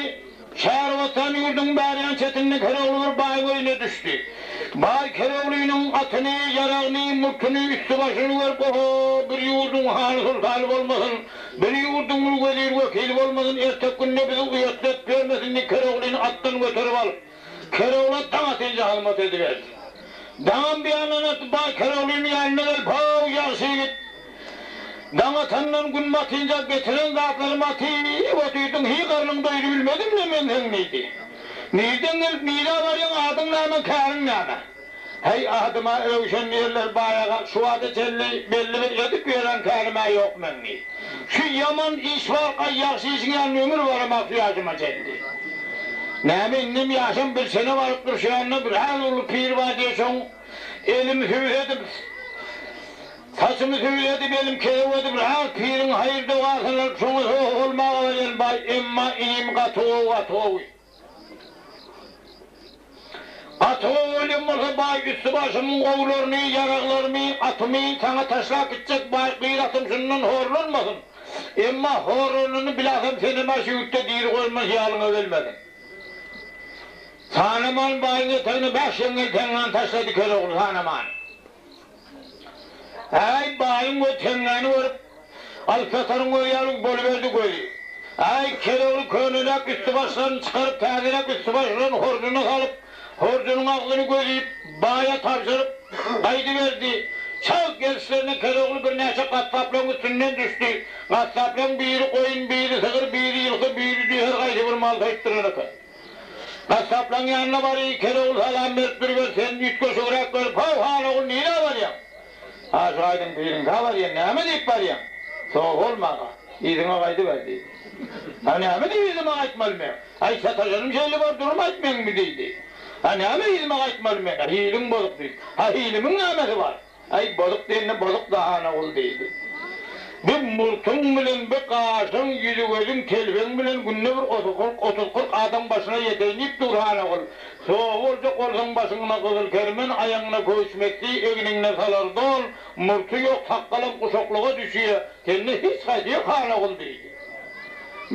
Çarwatan ýurduň bärýan çetinde Kerogly bir baýyň öýüne düşdi. Baý Keroglynyň atyny, ýaragyny, murtuny, üsti-başyny görüp, Oho, bir ýurduň hany-soltany bolmasyn, bir ýurduň bir wezir-wekili bolmasyn, ertek günde bizi uýatly edip ýörmesin diýip Keroglyny atdan göterip alyp, Kerogla daň atynja hyzmat ediberdi. Daňam bir ýandan atdy, baý Keroglynyň ýanyna gelip, How, ýagşy ýigit! Daň atandan gün batynja getiren zatlarymy atyp otyrdyň, hiý garnyň doýry bilmedim-le men seň diýdi. Nirden gelip, nirä barýaň, adyň näme, käriň näme? Häý, adyma Röwşen diýerler, baý aga, şu wagta çenli belli bir edip ýören kärim-ä ýok meň diýdi. Şu ýaman iş barka ýagşy işiň ýanyna ömür baramak şu ýaşyma çenli. Näme indem ýaşam bir çene barypdyr şu ýanda bir has uly pir bar diýe şoň elimi sübsedip saçymy sübsedip elim kesew edip ras piriň haýyr dogasyny alyp şoňa sowuk bolmaga barýan baý emma inim gaty gowy gaty gowy. Gaty gowy bolýan bolsa baý üsti-başymyň gowularyny, ýaraglarymy, atymy saňa taşlap gitjek baý gyz atym şundan horlanmasyn. Emma horlanyny bilasam senem-ä şu ýurtda diri goýulman hyýalyňa gelmesin. Sanaman baýyň etegine bäş ýeňňel teňňäni taşlady Kerogly sanaman. Äý, baýyň gözi teňňäni görüp, alyp-sataryň gözi ýaly boluberdi gözi. Äý, Kerogly köneräk üsti-başlaryny çykaryp, täzeräk üsti-başlaryny horjuna salyp, horjunyň agzyny gözüp, baýa tabşyryp, gaýdyberdi. Çalt gelişlerine Kerogly birnäçe gassaplaryň üstünden düşdi. Gassaplaryň biri goýun, biri sygyr, biri ýylky, biri düýe her gaýsy bir mal soýup duran eken. Gassaplaň ýanyna bary, Kerogul salam berip duruber, sen üýtgeşigräk görüp, How, han ogul, nirä barýaň? Aşyk Aýdyň piriňkä barýan, näme diýip barýaň? Sag bolmaga, yzyňa gaýdyber, diýdi. A näme diýip yzyma gaýtmaly men? Aý, sataşanym şeýle bar durma aýtmeňmi, diýdi. A näme yzyma gaýtmaly men? Hiliň bozuk, diýdi. Ha, hilimiň nämesi bar? Aý, bozuk diýende bozuk-da Hanagul, diýdi. Bi murtuň bilen, bi gaşyň, ýüzi-gözüň, telpegiň bilen günde bir otuzkyrk, otuzkyrk adam başyna ýeteýin diýip dur Hanagul. Sowy boljak bolsaň başyňda gyzyl kermen, aýagyňda köwüş messi, egniňde salar don, murty ýok, sakgalam guşaklyga düşýä, sende hiç haýsy ýok Hanagul, diýdi.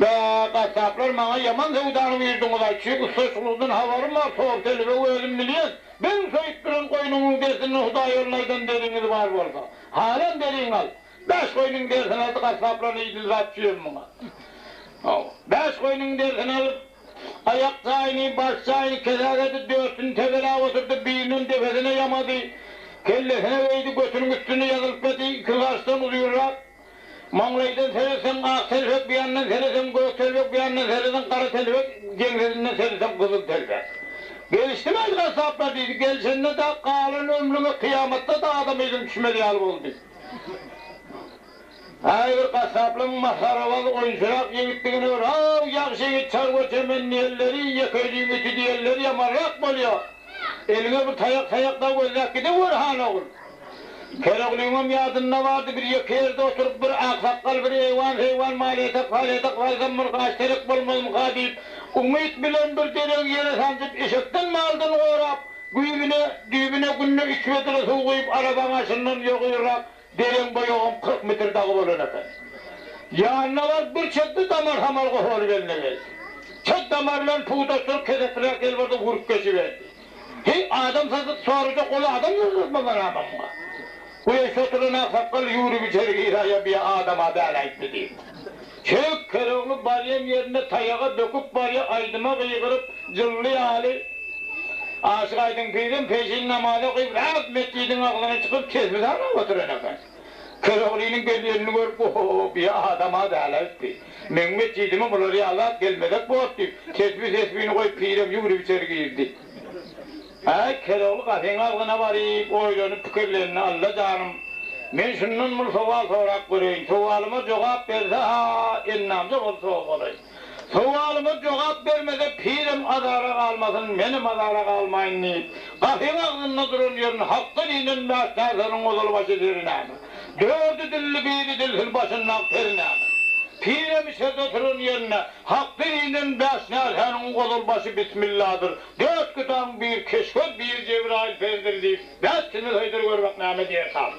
Bä, gassaplar maňa ýaman söwdany buýurdyňyz-aý, çig ussaçylykdan habarym bar, sowy telpegi özüm bilýän. Biziň soýup duran goýnuňyň derisinden Hudaýýoluna aýdan deriňiz bar bolsa, halan deriňi al. Bäş goýnuň derisini aldy, gassaplar idil zat çüýem muňa. Hawa, bäş goýnuň derisini alyp, aýak jaýyny, baş jaýyny kesek edip, dörtüni tegeläp oturdy, birinem depesine ýamady, kellesine geýdi, götüniň üstünde ýazylyp ýaty, iki gaşdan uzynrak. Maňlaýdan seretseň ak telpek, bir ýandan seretseň gök telpek, bir ýandan seretseň gara telpek, jeňsesinden seretseň gyzyl telpek. Gelişdimäý gassaplar diýdi. Gelşende-de galan ömrüňe kyýamatda-da adam yzyny düşmez ýaly boldy. Äý bir gassaplaryň masgarabaz oýunçyrak ýigitdigini gör, haw, ýagşy ýigit çarwa çemen diýenleri, ýeke öýlüň iti diýenleri ýamanrak bolýa. Eliňe bir taýak-saýak dagy gözläp gidewer, han ogul. Keroglyňam ýadynda bardy, bir ýeke ýerde oturyp, bir aksakgal, bir eýwan-seýwan, malýetek-salýetek salsam bir gaş terek bolmazmyka diýip, umyt bilen bir deregi ýere sanjyp, eşekden-maldan gorap, güýbüne, düýbüne günde üç bedre suw guýup, arabaň aşyndan ýogynrak deregiň boýagam 40 metr dagy bolan eken. Ýanyna baryp bir çetde damar-samar gohuryp eline geldi. Çet damarlaryny pudaşdyryp kesekiräk ýelbarda urup geçiberdi. Heý, adam satyp sorajak ol adam satyp maňa muňa. Güýeşde oturan aksakgal ýüwrüp içeri giräýýär, Biýa adam-a däl-äýtmi diýip. Çök Kerogly barýan ýerinde taýaga böküp barýar, aýdyma gygyryp, jylly ýaly. Aşyk Aýdyň pirem peşin namaz okyp, ras metjidiň agzyna çykyp, tesbi sanap oturan eken. Keroglynyň gelýänini görüp, Oho, biýa adam-a däl-äýtdi. Meň metjidime bular ýaly zat gelmezek bor diýip, tesbi-tesbini goýup, pirem ýüwrüp içeri girdi. Äý, Kerogly gapyň agzyna baryp, oýlanyp pikirlendi, Alla janym, men şundan bir sowal sorap göreýin. Sowalyma jogap berse-ha, ennamja bolsa bolaý. Sowalyma jogap bermese, pirem azara galmasyn, menem azara galmaýyn diýip, gapyň agzynda duran ýerini Hakdan inen bäş närsäniň ozal-başy seri näme? Dördi dilli, biri dilsiz başyndaky peri näme? Pirem içerde oturan ýerinde, Hakdan inen bäş närsäniň ozal-başy Bismilladyr, Dört kitabyň biri Keşgöz, biri Jebraýyl peridir diýip, bäşisini soýdur gör bak näme diýerkäm.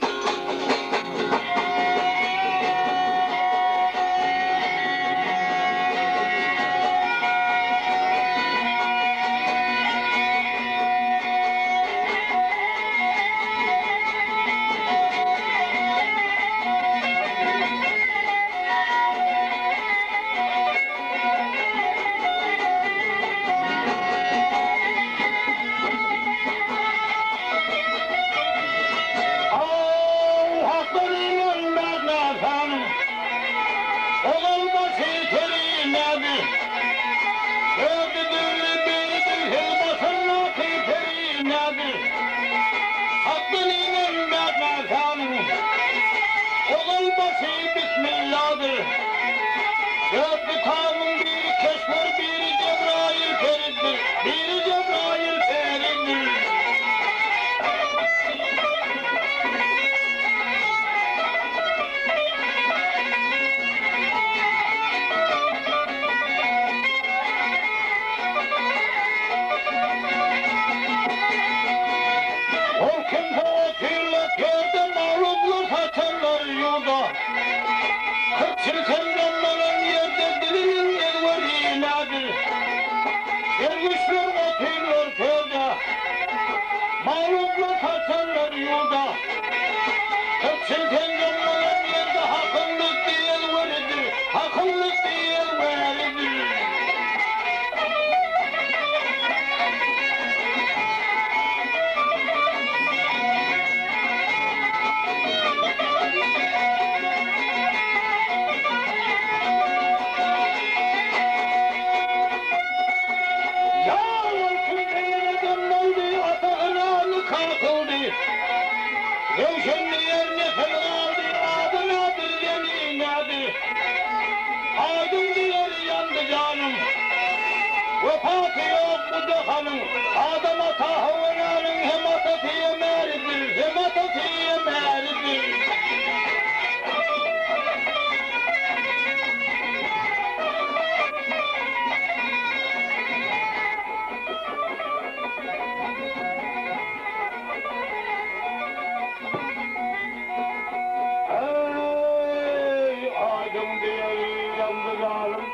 Dörtli tamyň biri Keşwer, biri Jebraýyl peridir, biri Jebraýyl peridir. Ol kimse otyrlar törde, magluplar saçarlar ýurda. 40 ýyl senden bolan ýerde diliniň ezberi nädir? Derwüşler otyrlar törde, Magluplar saçarlar ýurda. 40 ýyl senden bolan ýerde Hakyň lütfi ezberidir, Hakyň lütfi ezberidir. Ýar olsun beýleden boldy, ata-enany kakyldy. Röwşenli ýer nesil galdy, adyna dilleni nädi. Aýdyň diýer ýandy janym. Wepaty ýok bu jahanyň. Adam ata How enäniň hem atasy hem äridir, hem atasy hem äridir. Eý, aýdyň diýeli ýandy zalym,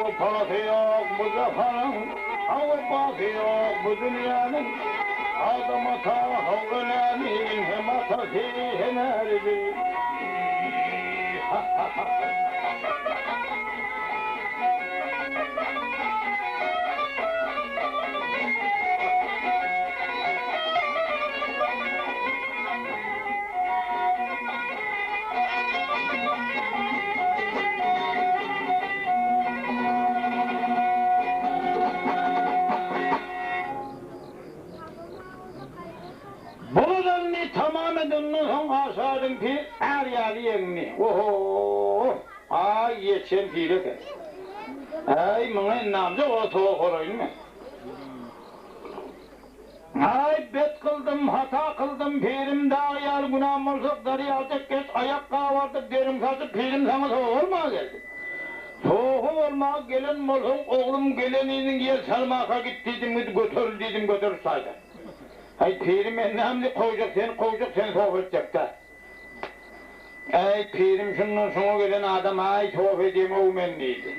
Wepaty ýok bu jahanyň, Wepaty ýok bu dünýäniň. Adam ata How enäniň hem atasy, hem äridi. Bozanyny tamam edenden soň Aşadyň pir är ýaly ýeňdi. Oho-o! Aý, ýetişen pir eken. Äý, muňa ennamja ola towa bolaýyn men. Aý, bet kyldym, hata kyldym, pirim, dag ýaly günäm bolsa, darýa dek geç, aýak gabardyp, derim saçyp, pirim saňa sowa bolmaga geldim. Sowa bolmaga gelen bolsaň, oglum, geleniňi ýel çalmaka git diýdim, git, göteril diýdim, göteril şaýdan. Aý, pirim, men näme diýip kowjak, seni kowjak, seni sowa etjek-dä. Äý, pirim, şundan şuňa gelen adam, aý, toba edýän-ow men diýdi.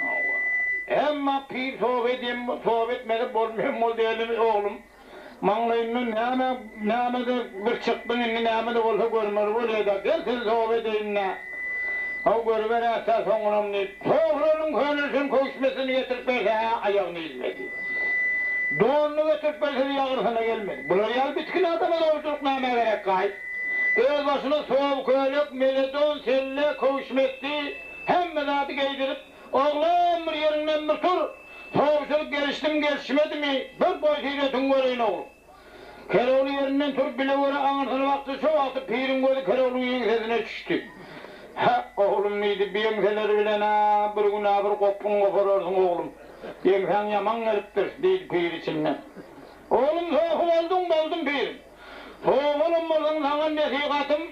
Hawa. Emma pir toba edýän, toba etmese bolmaýan boldy, ýöne, oglum. Maňlaýyndan näme, näme-de bir çykdyň indi näme-de bolsa görmeli bolýa-da, gel seni sowup edeýin-dä. Haw, görüberäs-dä soňunam diýip, sowulanyň könelişen köwüşmesini getirip berse-hä aýagyny ilmedi. Donuny getirip berse-de ýagyrsyna gelmedi. Bular ýaly bitgin adama sowujylyk nämä gerek-gaý? Öz başyna sow kölek, mele don, selle, köwüşmesi, hemme zady geýdirip, Oglan, bir ýeriňden bir tur! Sowujylyk gelişdimi, gelişmedimi, bir boý-syretiňi göreýin, oglum. Kerogly ýerinden turup bile göre aňyrsyna bakdy, şo wagty piriň gözi Keroglyň ýeňsesine düşdi. Hä, oglum, diýdi, bi ýeňseler bilen-ä bir gün-ä bir gopgun gopararsyň, oglum. Ýeňsäň ýaman gelipdir, diýdi pir içinden. Oglum, sopy bolduň, boldum, pirim. Sowalam bolsaň saňa nesihatym,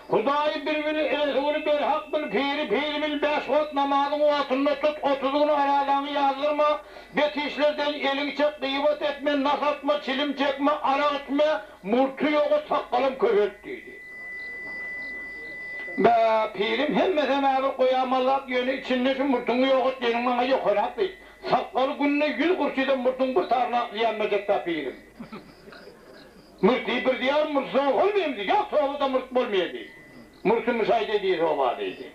Hudaýy bir bil, Resuly berhak bil, piri pir bil, bäş wagt namazyňy wagtynda tut, 30 gün arazaňy ýazdyrma, bet işlerden eliňi çek, gybat etme, nas atma, çilim çekme, arak içme, murty ýoga sakgalam köpelt diýdi. Bä, pirim hemmesem-ä bir goýamaly zat, ýöne içinde şu murtuňy ýogat diýeniň maňa ýokarak diýdi. Sakgaly günde ýüz gurçydan murtuň bir taryna zyýan berjek-dä pirim. Murty bir diýar murt sow bolmaýamyzy ýok sowada murt bolmaýa diýdi. Murty muşaýda diýdi sowa diýdi.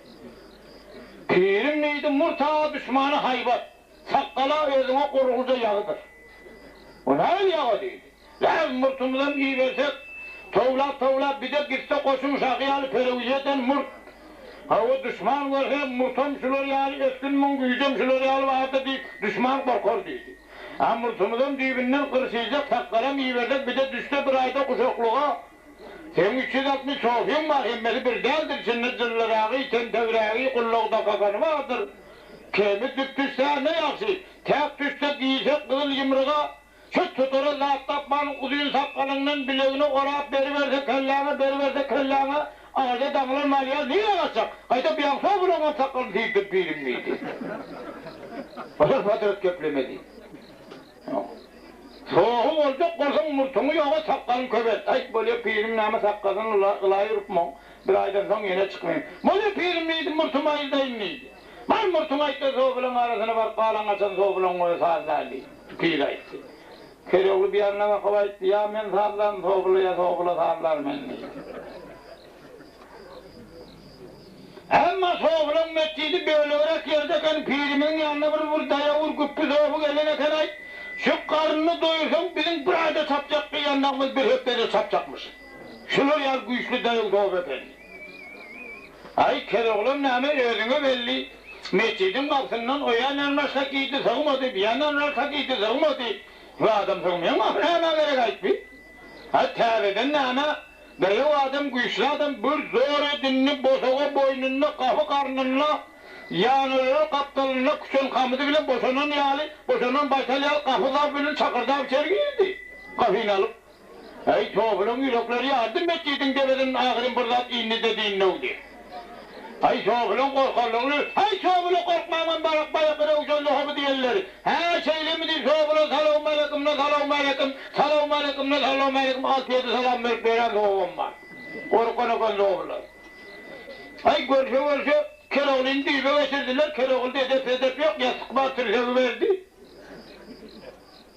Pirim diýdi murt-a duşmana haýbat, sakgal-a özüňe gurguja ýagydyr. O nähili ýagy diýdi. Läl murtumyzam ibersek, towlap-towlap bide gitse goşuň şahy ýaly perewiz eden murt. Hawa duşman görse murtam şular ýaly ösgün muň güýjem şular ýaly bardy diýip duşman gorkar diýdi. A murtumyzam düýbünden gyrşyjak sakgalam ibersek bide düşse bir aýda guşaklyga. Seň 360 sofyň bar hemmesi bir däldir içinde jyllyragy, tentegrägi, gullagdakakany bardyr. Kemi dük düşse ne ýagşy, täk düşse giýsek gyzyl ýumruga, şu tutara zat tapman uzyn sakgalyňdan bilegine orap beriberse kelläňe beriberse kelläňe agaja daňylan mal ýaly nirä gaçjak, gaýta buýaň sobulaňam sakgalyny syýdyryp pirim diýdi. Olar patrat geplemedi. Sohy boljak bolsaň murtuňy ýoga sakgalyň köpelt. Aýt bolýa pirim näme sakgalyny ylaý urupmyň, bir aýdan soň ýene çykmaýyn. Bolýa pirim diýdi murtumy aýyrdaýyn diýdi. Bar murtuňy aýtda sofulaň arasyna baryp galan gaçan sofulaň goýa sazlaýyn diýdi. Pir aýtdy. Kerogly bir ýanyna bakyp aýtdy, Ýa men sazlaryn sofula ýa sofula sazlar meni diýdi. Emma sofulaň metjidi bölegräk ýerde eken, pirimiziň ýanyna bir bir daýaw bir güpbi sofy gelen eken-aý, şu garnyny doýursaň biziň bir aýda çapjak gyýandagymyz bir hepdede çapjakmyş. Şular ýaly güýçli daýaw sofy eken. Aý, Keroglam näme özüňe belli, metjidiň gapysyndan o ýandan başga gidi sygmady, bu ýandan başga gidi sygmady. Bu adam sygmaýaň ahyry nämä gerek aýt bi? Aý, täzeden näme, Daýaw adam, güýçli adam bir zor edindi, bosaga boýnunda, gapy garnynda, ýanörer gapdalynda küçen kamydy bilen boşanan ýaly, boşanan baýtal ýaly gapy zarp bilen şakyrdap içeri girdi. Gapyny alyp. Äý, sofulaň ýürekleri ýardy metjidiň debesinden ahyryn bir zat indi-de diýnewdi. Aý, sofulaň gorkanlygyny, Häý, sofula gorkmaňam barak baýaky Röwşen sohamy diýenleri. Hä, şeýlemi diýip, sofula salowmaleýkim-de salowmaleýkim, salowmaleýkim-de salowmaleýkim alty-ýedi salam berip ýören sofam bar. Gorkan eken sofular. Aý, görşe-görşe Keroglyny düýbe geçirdiler, Keroglyda edep-sedep ýok, ýassyk bar, tirsegi berdi.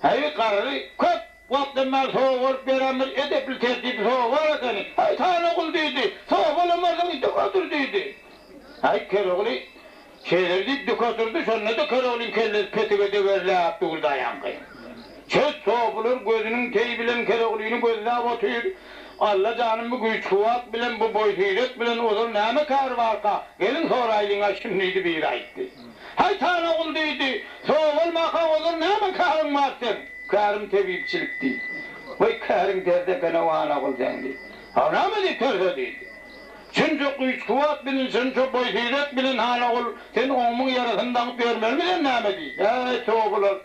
Häý, garry, köp wagtdan bäri sowa bolup ýören bir edepli, tertipli sowa bar ekeni. Häý, Tanogul diýdi, sowa bolamazsyň, dik otur diýdi. Häý, Kerogly şeýle diýip dik oturdy, şonda-da Keroglyň kellesi petige degerläp dur daýanky. Çöz sopular gözüniň teýi bilen Keroglyny gözläp otyr. Alla janym bu güýç-kuwwat bilen, bu boý-syrat bilen ozal näme käri barka, geliň soraýlyň-a şuny diýdi biri aýtdy. Haý Tanogul diýdi, Sogalmakaň ozal näme käriň bar seň? Kärim tebipçilik diýdi. Weý käriň ters eken-ow Hanogul seň diýdi. Haw näme diýip terse diýdi. Şunça güýç-kuwwat bilen, şunça boý-syrat bilen Hanogul sen oňmuň ýarasyny daňyp ýörmelimi sen näme diýdi. Äý sogular,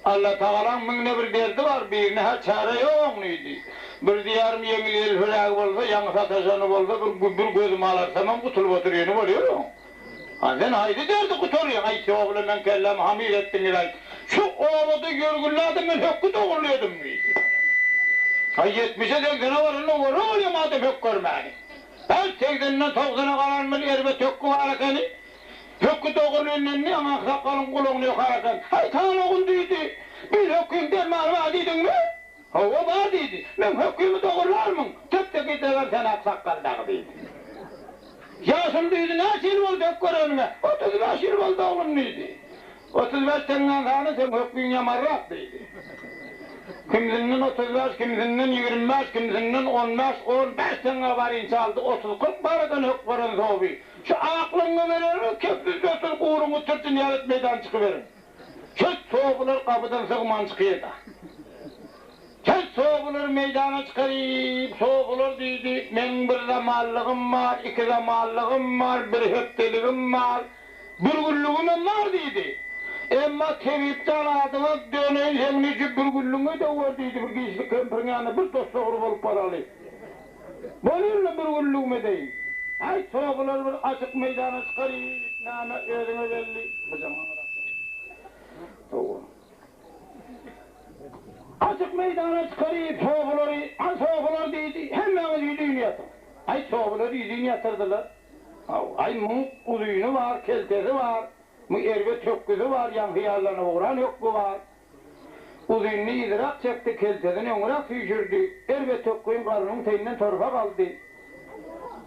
Allatagalaň müňde bir derdi bar, birine-hä çäre ýok oň diýdi. Bir diýarym ýeňil-ýelpirägi bolsa, ýaňy sataşany bolsa bir bir gözümi alartsamam gutulyp oturýany bolýar oň. A sen haýsy derdi gutarýaň? Aý, sogla meň kellämi hamyr etdiňiz-aý. Şu obada ýörgünli adam men hökgi dogrulyadym diýdi. Aý, ýetmişe-segsene baranda görä bolýam adam hök görmäni. Her segsenden-togsana garan bir erbet hökgi bar ekeni. Hökgi dogruly indi aňaksakgalyň gulagyny ýokar eken. Aý, tan ogul diýdi. Bil hökgiň dermany bar diýdiňmi? Hawa, bar diýdi. Meň hökgümi dogurlarmyň? Töp-de gideber sen aksakgal dagy diýdi. Ýaşuly diýdi, näçe ýyl boldy hök göreniňe? 35 ýyl boldy oglum diýdi. 35 teňňäň sany seň hökgüň ýamarrak diýdi. Kimsinden 35, kimsinden 25, kimsinden on bäş, on bäş teňňe barynça aldy, otuz-kyrk bar eken hök gören sowy. Şu aklygyňy bererin, kepsiz-dösüz guryňy türtün ýazyp meýdan çykyberiň. Çöl sopular gapydan sygman çykýa-da. Çöl sopular meýdana çykaryp, Sopular diýdi, meň bir zamanlygym bar, iki zamanlygym bar, bir hepdeligim bar, bir günlügimem bar diýdi. Emma tebip jan adyňa döneýin seň nije bir günlügiňi döwer diýdi, bir giçlik kempiriň ýanyna bir dos-dogry bolup baraly. Bolýar-la bir günlügimi edeýin. Aý, sopular bir açyk meýdana çykaryp, näme özüňe belli. Açyk meýdana çykaryp, sopulary, Al sopular diýdi, hemmäňiz ýüzin ýatyň. Aý, sopular ýüzin ýatyrdylar. Haw, aý, muň uzyny bar, keltesi bar, muň erbet hökgüsi bar, ýaňky ýallanyp ugran hökgi bar. Uzynyny yzyrak çekdi, keltesini öňräk süýşürdi. Erbet hökgüň garnynyň teýinden torpak aldy.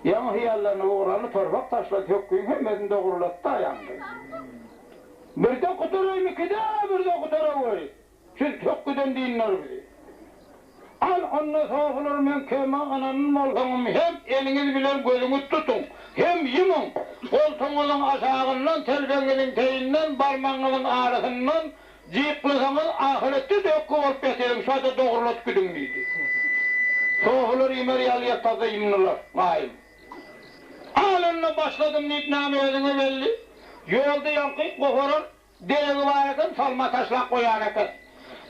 Ýaňy hyýallanyp ugrany torpak taşlady, hökgüň hemmesini dogrulatdy aýaňdy. Birde gutaraýyn, ikide birde gutarawerin. Siz hökgüden dyndyr bizi. Al onda sofular meň keme ynanan bolsaňym hem eliňiz bilen gözüňiz tutuň, hem ýumuň, goltugyňyzyň aşagyndan, telpegiňiziň teýinden, barmagyňyzyň arasyndan jyklasaňyz ahyretde-de hökgi bolup ýatyryň, şo-da dogruladyp gidiň diýdi. Sofular ýümer ýaly ýatarda ýumdular. Gaýym. Al onda başladym diýip näme özüňe belli. Ýolda ýaňky goparan Deregi bar eken, salma taşlap goýan eken.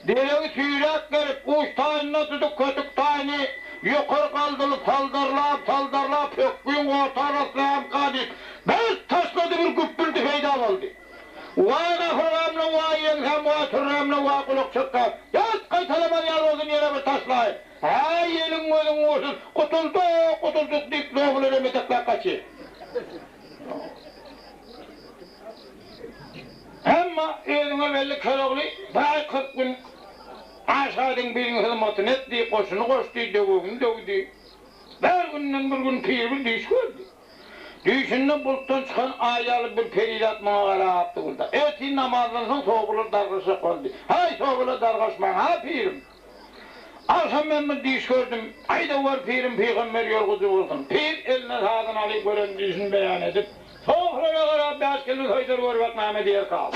Deregi süýräp gelip, uç taýynda tutup, kötük taýyny ýokary galdyryp, saldarlap, saldarlap, pökgiň orta arasyna diýip, bir taşlady, bir güpbüldi peýda boldy. Waý gapyrgamla, waý ýeňsäm, waý türrämle, waý gulak çekgäm, ýat, gaýtalamaz ýaly bolsun, ýene bir taşlaýyn. Häý, eliň gözüň gursun, gutuldyk, gutuldyk diýip, zobulary emetekläp gaçýar. Emma özüňe belli Körogly bir aý 40 gün Aşgadyň biriniň hyzmatyny etdi, goşuny goşdy, döwegini döwdi. Bir günden bir gün pir bir düýş gördi. Düýşünde bulutdan çykan aý ýaly bir perizat muňa garap durdy. Ertir namazdan soň sopular dargaşjak boldy. Häý, sopular dargaşmaň, ha pirim! Agşam men bir düýş gördüm. Aýdawar pirim pygamber ýorgujy bolsun. Pir eline sazyny alyp gören düýşüni beýan edip, sofraga garap bäşkilli soýdar görbek näme diýerka.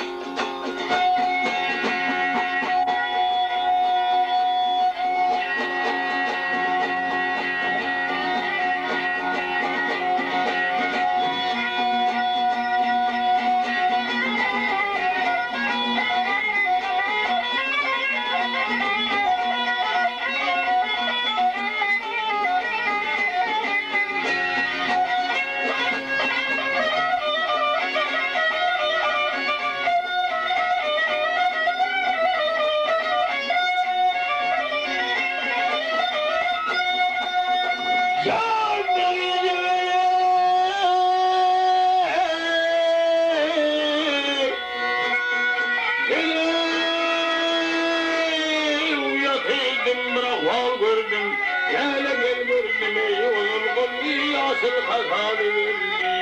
Eý, ýatyrdym, bir ahwal gördüm, Läle gel gördüm, eý, ozal golly ýaşyl hasaly geldi.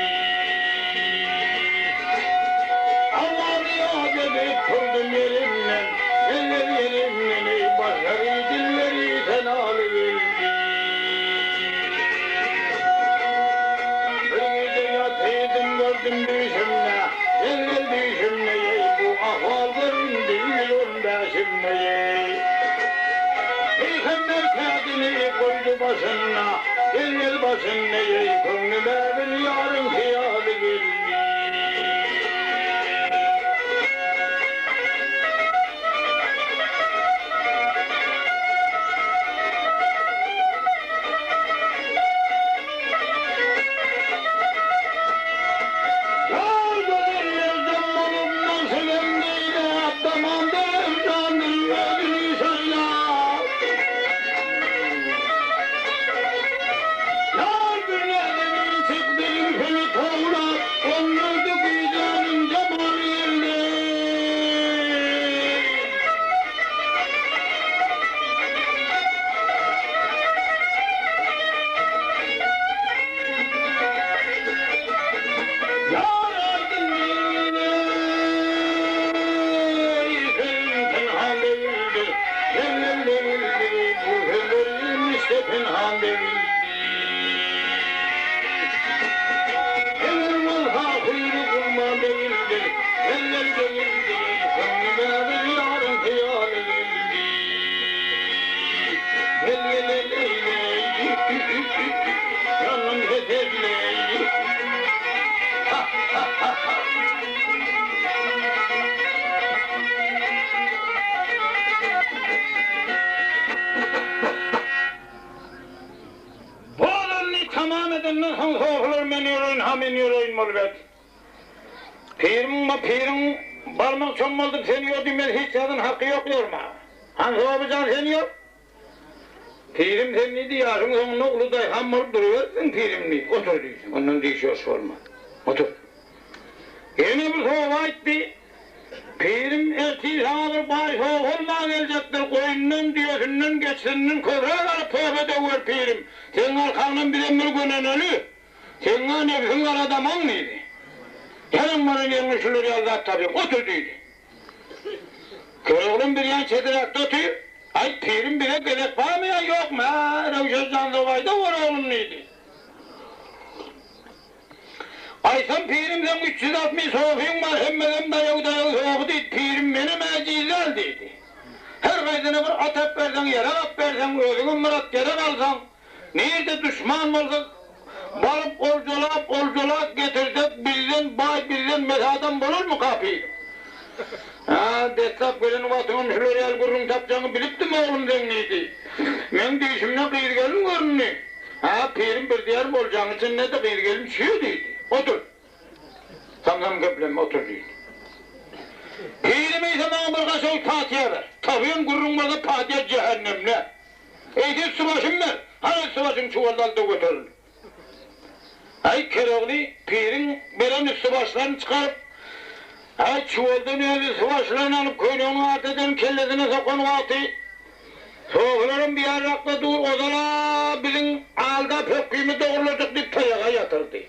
Awazy ýat edip turdum ýerimden, Gel-gel ýerimden, eý, başary dilleri senaly geldi. Bir gije ýatyrdym, gördüm düýşümde, Gel-gel düýşümde, eý, bu ahwal göründi 115-imde, eý. Pygamber täjini goýdy başynda, Gel-gel başynda, eý, köňlüme bir ýaryň hyýaly geldi. Ýar gözel ýerden bolunmaz senem neýläp, Tamam döwrandyr özüni saýlap. Ýar bir näzenin çykdy. Bu sözlerim işte penhan degil. Eger bolsa hüýri gulman degildi, Eller degildi, köňlüme bir ýaryň hyýaly geldi. Gel gel eýleý, Janym heserleý. Ha ha ha ha. Bolanyny tamam edenden soň sofular men ýöreýin, ha men ýöreýin boluberdi. Pirim, piriň barmak çommaldyp sen ýör diýmez hiç zadyň haky ýok ýörmäge. Han sopy jan sen ýör. Pirim sen diýdi ýaşyň soňunda uly daýhan bolup duruberipsiň pirim diýdi. Otur diýdi. Ondan diş ýoş bolmaz. Otur. Ýene bir sowa aýtdy. Pirim ertir saňa bir baý sowa bolmaga geljekdir. Goýundan, düýesinden, geçisinden köpräk alyp sowa döwer pirim. Seň arkaňdan bizem bir göneneli. Seň-ä nebsiň gara damaň diýdi. Ýalan baran ýeriňde şular ýaly zat tapýaň. Otur diýdi. Göroglam birýan çetiräkde otyr. Aý, pirim bize gezek barmy ýa ýokmy, hä, Röwşen jan zobaýda bor oglum diýdi. Aýtsam pirim seň 360 sofyň bar, hemmesem daýaw-daýaw sofy diýdi, pirim menem äjiz däl diýdi. Her haýsyna bir at ap berseň, ýarag ap berseň, özüňem bir at ýarag alsaň, nirde duşman bolsa, baryp oljalap, oljalap getirsek, bizden baý, bizden mes adam bolarmyka pirim? Hä, deslap gelen wagtyňam şular ýaly gürrüň tapjagyňy bilipdim oglum seň diýdi. Meň düýşümde gyz-gelin göründi. Hä, pirim bir diýer boljagyň içinde-de gyz-gelin şü diýdi. Otur. Samsam gepleme, otur diýdi. Pirim eýse maňa bir gaşawut patyýa ber. Tabyýam gürrüň bolsa patyýa jähennemde. Eýse üsti-başymy ber. Hany üsti-başyň çuwalda al-da göteril. Aý, Kerogly piriň beren üsti-başlaryny çykaryp, aý, çuwaldan öz üsti-başlaryny alyp, köýneginiň artadan kellesine sokan wagty, Sofularam biýarrakda dur, ozal-a biziň aldap hökgimizi dogrulajak diýip taýaga ýatyrdy.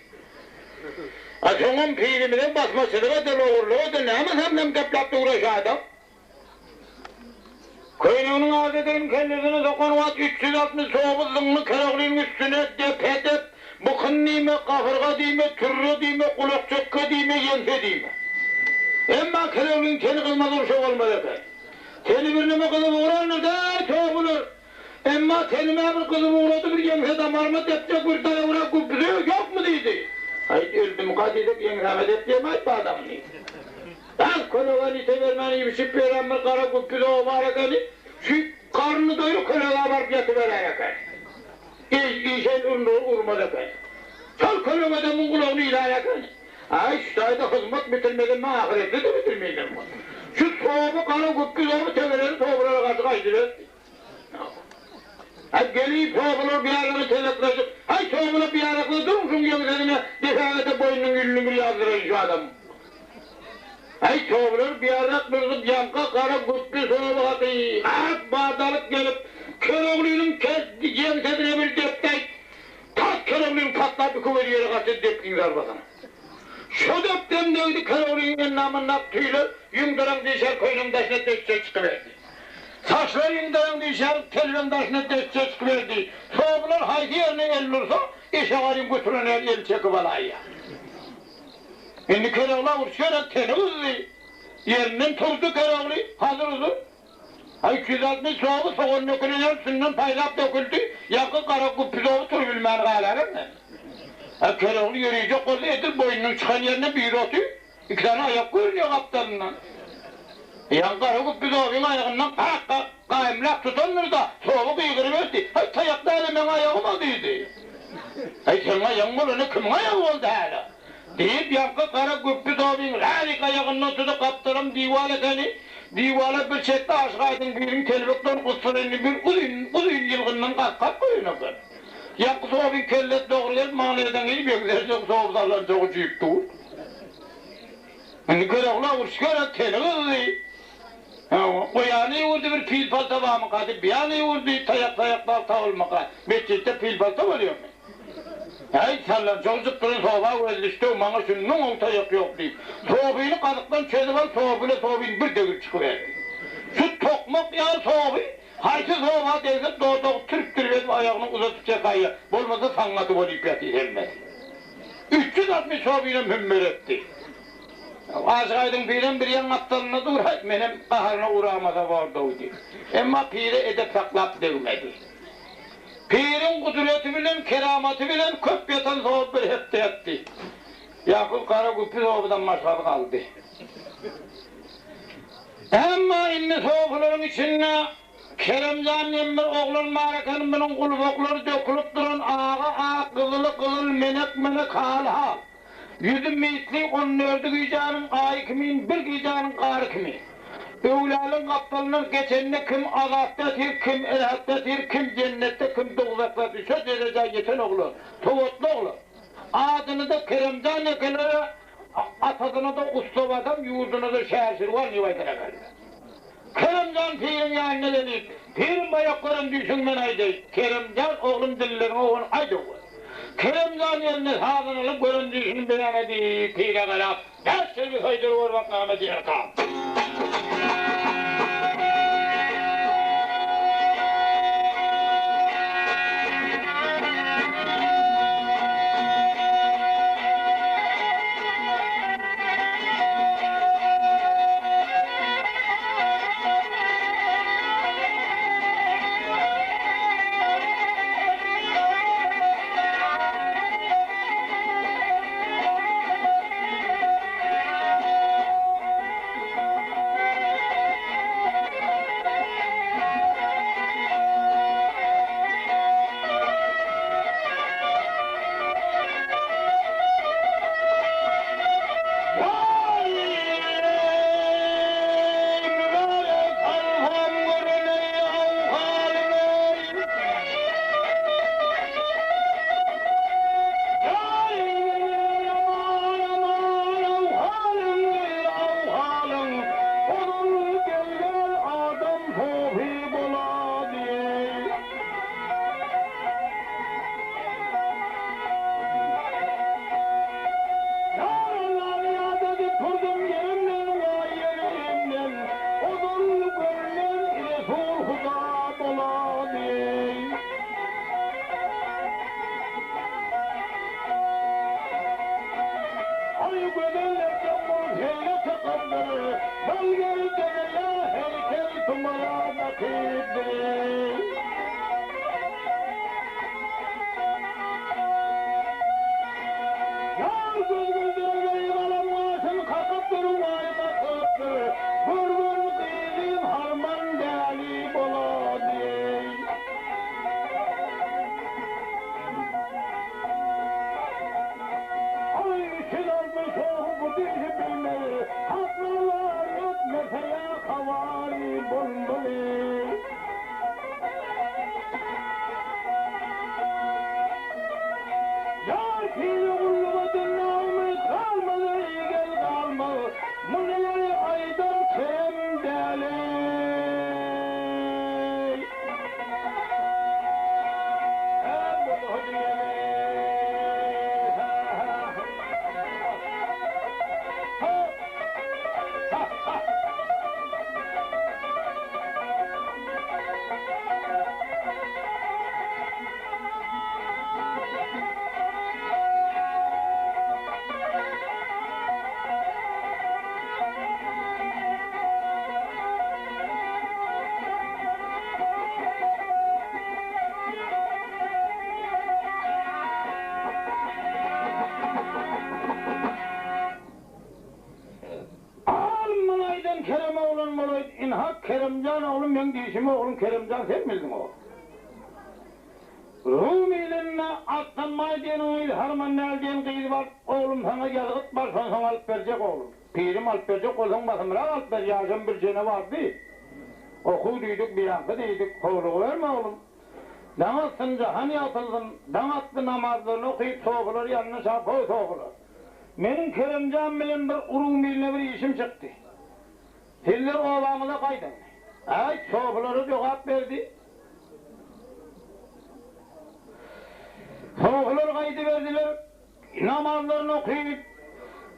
A soňam pirimize basmaçylyk eden, ogurlyk eden, näme samsam gepläp dur-a şu adam? Köýneginiň ardydygyny kellesine sokan wagt 360 sowy zyňly Keroglynyň üstüne dep-he-dep, bykyn diýme, gabyrga diýme, türre diýme, gulakçekge diýme, ýeňse diýme. Emma Keroglynyň teni gyzmaz urşa bolmaz eken. Teni birneme gyzyp ugrandyr-da, sowylar. Emma tenim-ä bir gyzyp ugrady, bir ýeňse damaryma depjek bir daýawrak güpbüsi ýokmy diýdi. Aýt, öldümka diýsek ýeňsäme depdiýem-aýt bu adam diýdi. Bäh, kölegäni itebermän iýip-içip ýören bir gara güpbüzi o bar ekeni, şu garny doýry kölegä baryp ýatyberer eken. Eý, işe urmaz eken. Şol kölegede muň gulagyny ýylar eken. Aý, şu taýda hyzmat bitirmesem men ahyretde-de bitirmeýin muny. Şu toby gara güpbüz oby tegelegi tobylara garşy gaýdyberdi. Aý, gelip tobylar biýaragy telekleşip, Aý, tobylar biýarakly duruň şuň ýeňsesine depäge-de boýnunyň ýülüni bir ýazdyraýyn şu adamyň. Aý, tobylar biýarak durzup ýaňka gara güpbüz toby haky ak badalyk gelip, Köroglynyň ýeňsesine bir depdi-aý, Tas Köroglynyň patlap iki gözi ýere gaçdy depgiň zarbasyna. Şo depden degdi Köroglynyň endamyndaky tüýler ýüňdaraň dişer köýnegiň daşyna deşje çykyberdi. Saçlar ýüňdaraň dişer telbeň daşyna deşje çykyberdi. Sobular haýsy ýerine elini ursa, eşegaryň götüren ýaly eli çekip alaýýar. Indi Körogla uruş gerek, teni gyzdy. Ýerinden turdy Körogly, hazyr huzur. Aý, 360 sowy sogan dökülen ýaly üstünden paýlap döküldi, ýaňky gara güpbi sowy turubilmän galaryn. Aý, Körogly ýöriýjek boldy, edil boýnunyň çykan ýerinde biri otyr, iki sany aýak görünýär gapdalyndan. Ýaňky gara güpbi sowyň aýagyndan kak-kak gaýymlap tutandyr-da, sowy gygyryberdi, Aý, taýak däl-ä meň aýagym-a diýdi. Aý, seň aýagyň bolanda kimiň aýagy boldy häli? Diýip, ýaňky gara güpbi dobyň räzik aýagyndan tutup gapdalam diwal ekeni. Diwala bir çetde Aşyk Aýdyň piriň telbekden gussaly bir uzyn, uzyn ýylgyndan gatkap goýan eken. Ýaňky sobyň kellesi dogry gelip maňlaýdan gelip ýeňsesine soby sallançagy jüýüp dur. Indi Körekla uruş gerek, teni gyzdy. Hawa, o ýana ýüwürdi bir pil palta barmyka diýip, bu ýana ýüwürdi, taýak-taýak bar tapylmyka. Metjitde pil palta bolýarmy? Äý, sallançagy jypdyran soba gözi düşdi, maňa şundan gowy taýak ýok diýip, sobyny gazykdan çözüp alyp, soby bilen sobyny bir degirip çykyberdi. Şu tokmak ýaly soby. Haýsy sowa degse dodagy türp-türp edip aýagyny uzadyp çekaýýar. Bolmasa saňňaty bolyp ýatyr hemmesi. 360 sowinem hümmer etdi. Aşyk Aýdyň pirem bir ýan gapdalynda dur, haý, menem gaharyna uramasa bordow diýip. Emma pire edep saklap degmedi. Piriň gudreti bilen, keramaty bilen köp ýatan sowy bir hepde ýatdy. Ýakup gara güpi sowydan başgasy galdy. Emma indi sofularyň içinde Keremjan diýen bir oglan bar eken, munuň gulbaklary dökülip duran, agy ak, gyzyly gyzyl, menek-menek, haly hal. Ýüzi misli on dördi gijäniň aýy kimin, bir gijäniň gary kimin. Öwläliň gapdalyndan geçende kim azapda ýatyr, kim rahatda ýatyr, kim jennetde, kim dowzahda ýatyr, şo derejä ýeten oglan, sowatly oglan. Adyny-da Keremjan ekenler-ä, Atasyna-da ussabadam, ýurduna-da şäşirwan diýip aýdan ekenler. Keremjan piriň ýanyna gelip, Pirim baýak gören düýşüňi men aýdaýyn. Keremjan, oglum dilleriňe ony aýt öwwel. Keremjan eline sazyny alyp gören düýşüni beýan edip, pire garap, Bäş çelgi soýdur gör bak name diýerkam. Alymyň aýdan Kerem oglan bolaýdy. Ynha, Keremjan oglum, meň diýşimi ogluň Keremjan sen bildiň o. Rum ilinde Atlanmaý diýen gyz, Harmandäli diýen gyz bar. Oglum saňa ýazgyt bar, şonsoň alyp berjek oglum. Pirim alyp berjek bolsaň basymrak alyp ber, ýaşam bir jene bardy. Okuw diýdik, biýanky diýdik, howlugyberme oglum. Daň atsyn, jahan ýagtylsyn, daň atdy namazlaryny okyp, sofular ýanyna çap, how sofular! Meniň Keremjan bilen bir Urumylyna bir işim çykdy. Sizler obaňyza gaýdyň. Aýt, sofulara jogap berdi. Sofular gaýdyberdiler. Namazlaryny okyp,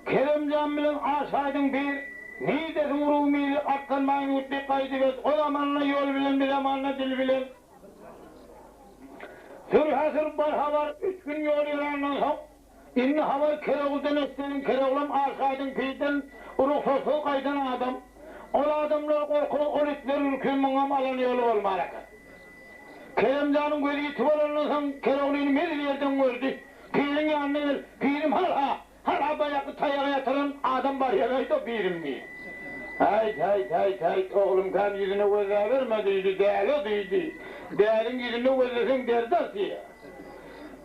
Keremjan bilen Aşaýdyň bir. Nirdesiň Rumyly, Arslanbaýyň ýurtly gaýdybet, o zamanda ýol bilen, bi zamanda dil bilen. Sür-hä-sür, bar-ha-bar, üç gün ýol ýörändan soň, indi habar Kereguldan eşdeniň, Keregulam Aşgadyň pirden rugsatsyz gaýdan adam. Ol adamlar gorkup, ol itler ürküp, muňam alan ýoly bolman eken. Keremjanyň gözi ýiti bolandan soň, Keregulini mezil ýerden gördi. Piriň ýanyna gelip, Pirim, hal-ha! Hal-ha baýaky taýagy ýatyran adam barýalaýda birim diýdi. Häýt, häýt, häýt, häýt, oglum kän ýüzüne gözläberme diýdi, däli diýdi. Däliň ýüzüne gözleseň derdi artýar.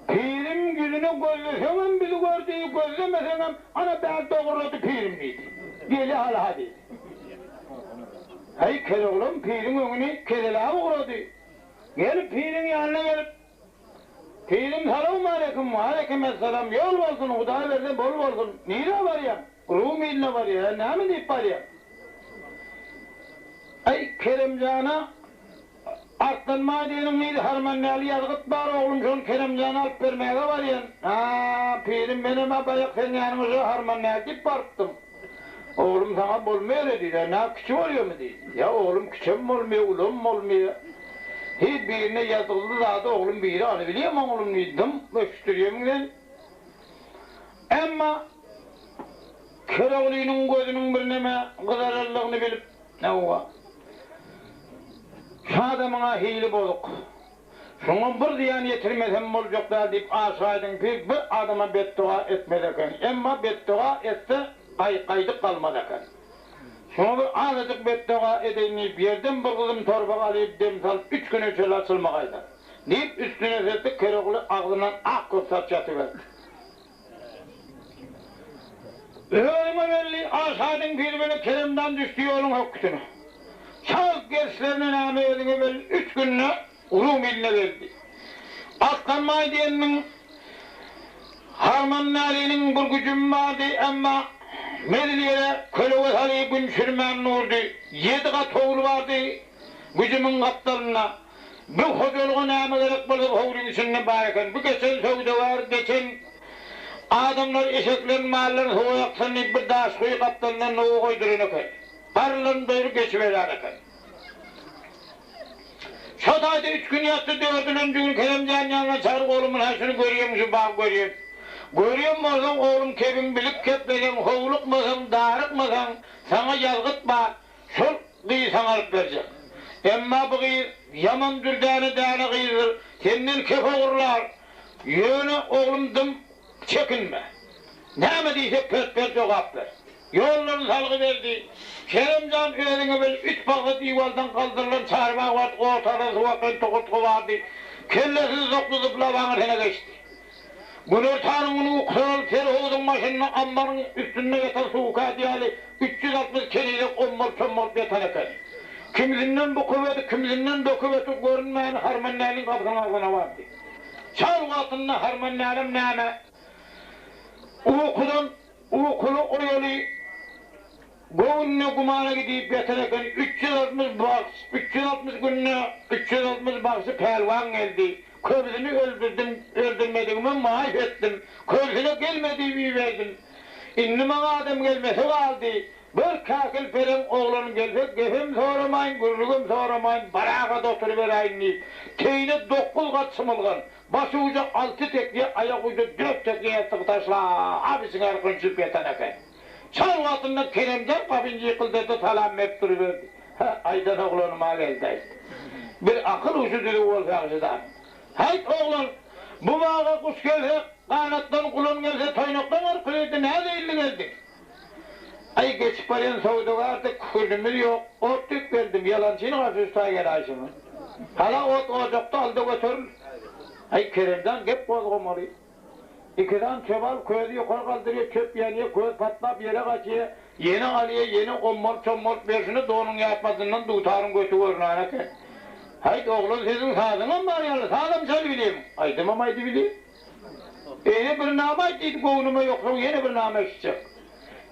Pirim ýüzüne gözleseňem bizi gör diýdi, gözlemeseňem ana bäri dogurlady pirim diýdi. Gelýä hal-ha diýdi. Häý, Keroglam piriň öňüni kezeläp ugrady. Gelip piriň ýanyna gelip, Pirim salowmaleýkim, waleýkimessalam, ýol bolsun, Hudaý berse bol bolsun, nirä barýaň? Rum iline barýan, hä näme diýip barýaň? Aý, Keremjana Arslanbaý diýeniň gyzy Harmandäli ýazgyt bar, oglum şony Keremjana alyp bermäge barýan. Hä, pirim menem-ä baýak seň ýanyňa şo Harmandäli diýip barypdym. Oglum saňa bolmaýar diýdi. Nä kiçi bolýarmy diýdi. Ýa oglum kiçem bolmaýar, ulam bolmaýar. Hiç birine ýazyldy zady oglum biri alybilýärmi oglum diýdi. Dym öçdürýärmiň sen? Emma Keroglynyň gözüniň birneme gyzaranlygyny bilip, Hawa. Şu adamyň-a hili bozuk. Şoňa bir zyýan ýetirmesem boljak däl diýip Aşyraýdyň pir bir adama betdoga etmez eken. Emma betdoga etse gaýdyp galmaz eken. Şoňa bir azajyk betdoga edeýin diýip ýerden bir gyzym torba alyp dem salyp üç güne çöle açylma gaýdar. Diýip üstüne serpdi Kerogly agzyndan ak köp saç ýatyberdi. Özüňe belli, Aşadyň piri bilen Keremdan düşdi ýoluň hökgüsine. Çalt gelişlerine näme özüňe belli, üç günde Rum iline geldi. Arslanbaý diýeniniň Harman Mäliňiň bir güjümi bardy, emma mezil ýere kölege salyp gün düşürmän durdy. Ýedi gat howly bardy güjümiň gapdalynda. Bu hojalyga näme gerek bolsa howlyň içinde bar eken. Bu geçen söwdagär, geçen adamlar eşeklerini, mallaryny suwa ýaksyn diýip bir daş guýy gapdalyndan nowa goýduran eken. Garrylaryny doýrup geçiberýän eken. Şo taýda üç gün ýatdy, dördülenji gün Keremjan ýanyna çagyryp, Oglum, ynha şuny görýäňmi, şu bagy görýäň. Görýän bolsaň, oglum, kebiň bilip kepleseň, howlukmasaň, darykmasaň, saňa ýazgyt bar. Şol gyzy saňa alyp berjek. Emma bu gyz ýaman dürdäne däne gyzdyr, senden kep ogurlar. Ýöne, oglum, dym, çekinme. Näme diýse pert-pert jogap ber. Ýollaryny salgy berdi. Kerem jan özüňe bil, üç pagsa diwaldan galdyrylan çarbag bardy, ortada suw akýan tokurtga bardy. Kellesini sokdy, zyplap aňyrsyna geçdi. Günortanyň güni uksal serhowzuň başynda ammaryň üstünde ýatan suwkädi ýaly 360 kenizek ommalyp-çommalyp ýatan eken. Kimsinden bukup edi, kimsinden böküp eti görünmän Harmandäliniň gapysynyň agzyna bardy. Çal wagtynda Harmandälem näme, ukudan ukuly-oýaly Göwnüne gümana gidip ýatan eken, 360 bagş, 360 günde 360 bagşy pälwan geldi. Köbüsini öldürdim, öldürmedigime maýyp etdim. Köbüsine gelme diýip iberdim. Indi maňa adam gelmese galdy. Bir käkil pereň oglan gelse gepem soramaýyn, gürrügem soramaýyn, baragat oturyberäýin diýip, teýine dokuz gat çymylgan, baş uja alty tekýe, aýak uja dört tekýe ýassygy taşlap, içiňe yrkynjyp ýatan eken. Şol wagtynda Keremjan gapyny jykyldady, salam berip duruberdi. Hä, aýdan oglanym-a geldi-aýt. Bir akyl-huşy düzüw bolsa ýagşy-da. Häýt, oglan, bu baga guş gelse, ganatdan, gulan gelse, toýnakdan gorkulýardy, näzeýilli geldiň? Aý, geçip barýan söwdagärdi, kükürdimiz ýok, ot diýip geldim, ýalançyny garşy şu taý geläýşiňi. Hala ot ojakda, al-da göteril. Aý, Keremjan gep gozgamaly. Iki sany çöp alyp közi ýokary galdyrýar, çöp ýanýar, köz patlap ýere gaçýar, ýene alýar, ýene ommalyp-çommalyp berşine donuň ýapmasyndan dutaryň göti görünän eken. Haýt, oglan sesiň sazyňam bar ýaly, sazam çalybilýämiň? Aýdymam aýdybilýän. Ene bir nama aýt diýdi, göwnüme ýoksaň ýene bir nama eşitjek.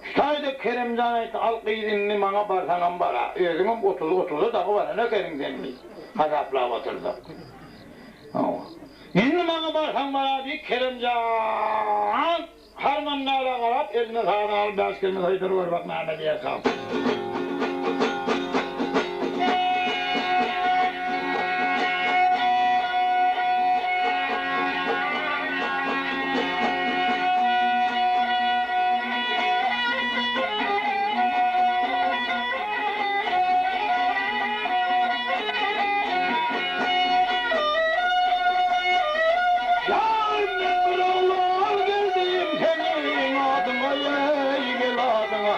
Şu taýda Keremjan aýtdy, Al gyz indi maňa barsaňam bar-a, özüňem otuz, otuza dagy baran ekeniň sen diýip, hasaplap otursak. Hawa. Indi maňa barsaň bar-a diýip, Keremjan Harman. Harmandala garap, eline sazyny alyp bäş kelime soýdur gör bak näme diýerkäm. Ýar men bir oglan geldim seniň adyňa eý gel adyňa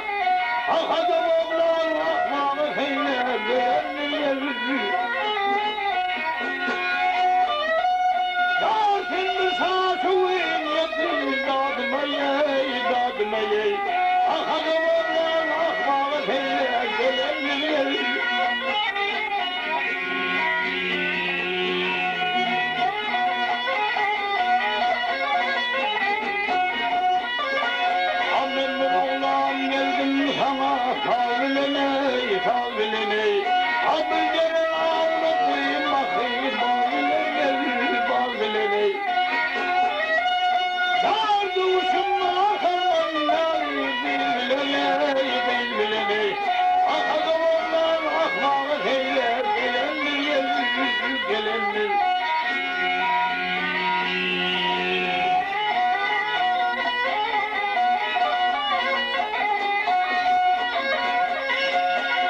Ahadam oglan ahmagy seýle gelendir geldi Ýar sen bir şaşuwyn ýetir dadyma eý dadyma eý Ahadam oglan ahmagy seýle gelendir geldi. A men bir oglan geldim saňa saz bilen-eý, saz bilen-eý. A bir gelen awladym ahy bal bilen gel, bal bilen-eý. Ýar duşum arkamdan ýar gyz bilen-eý, gyz bilen-eý. Ahada bolman ahmagy seýle gelendir gel, gelendir.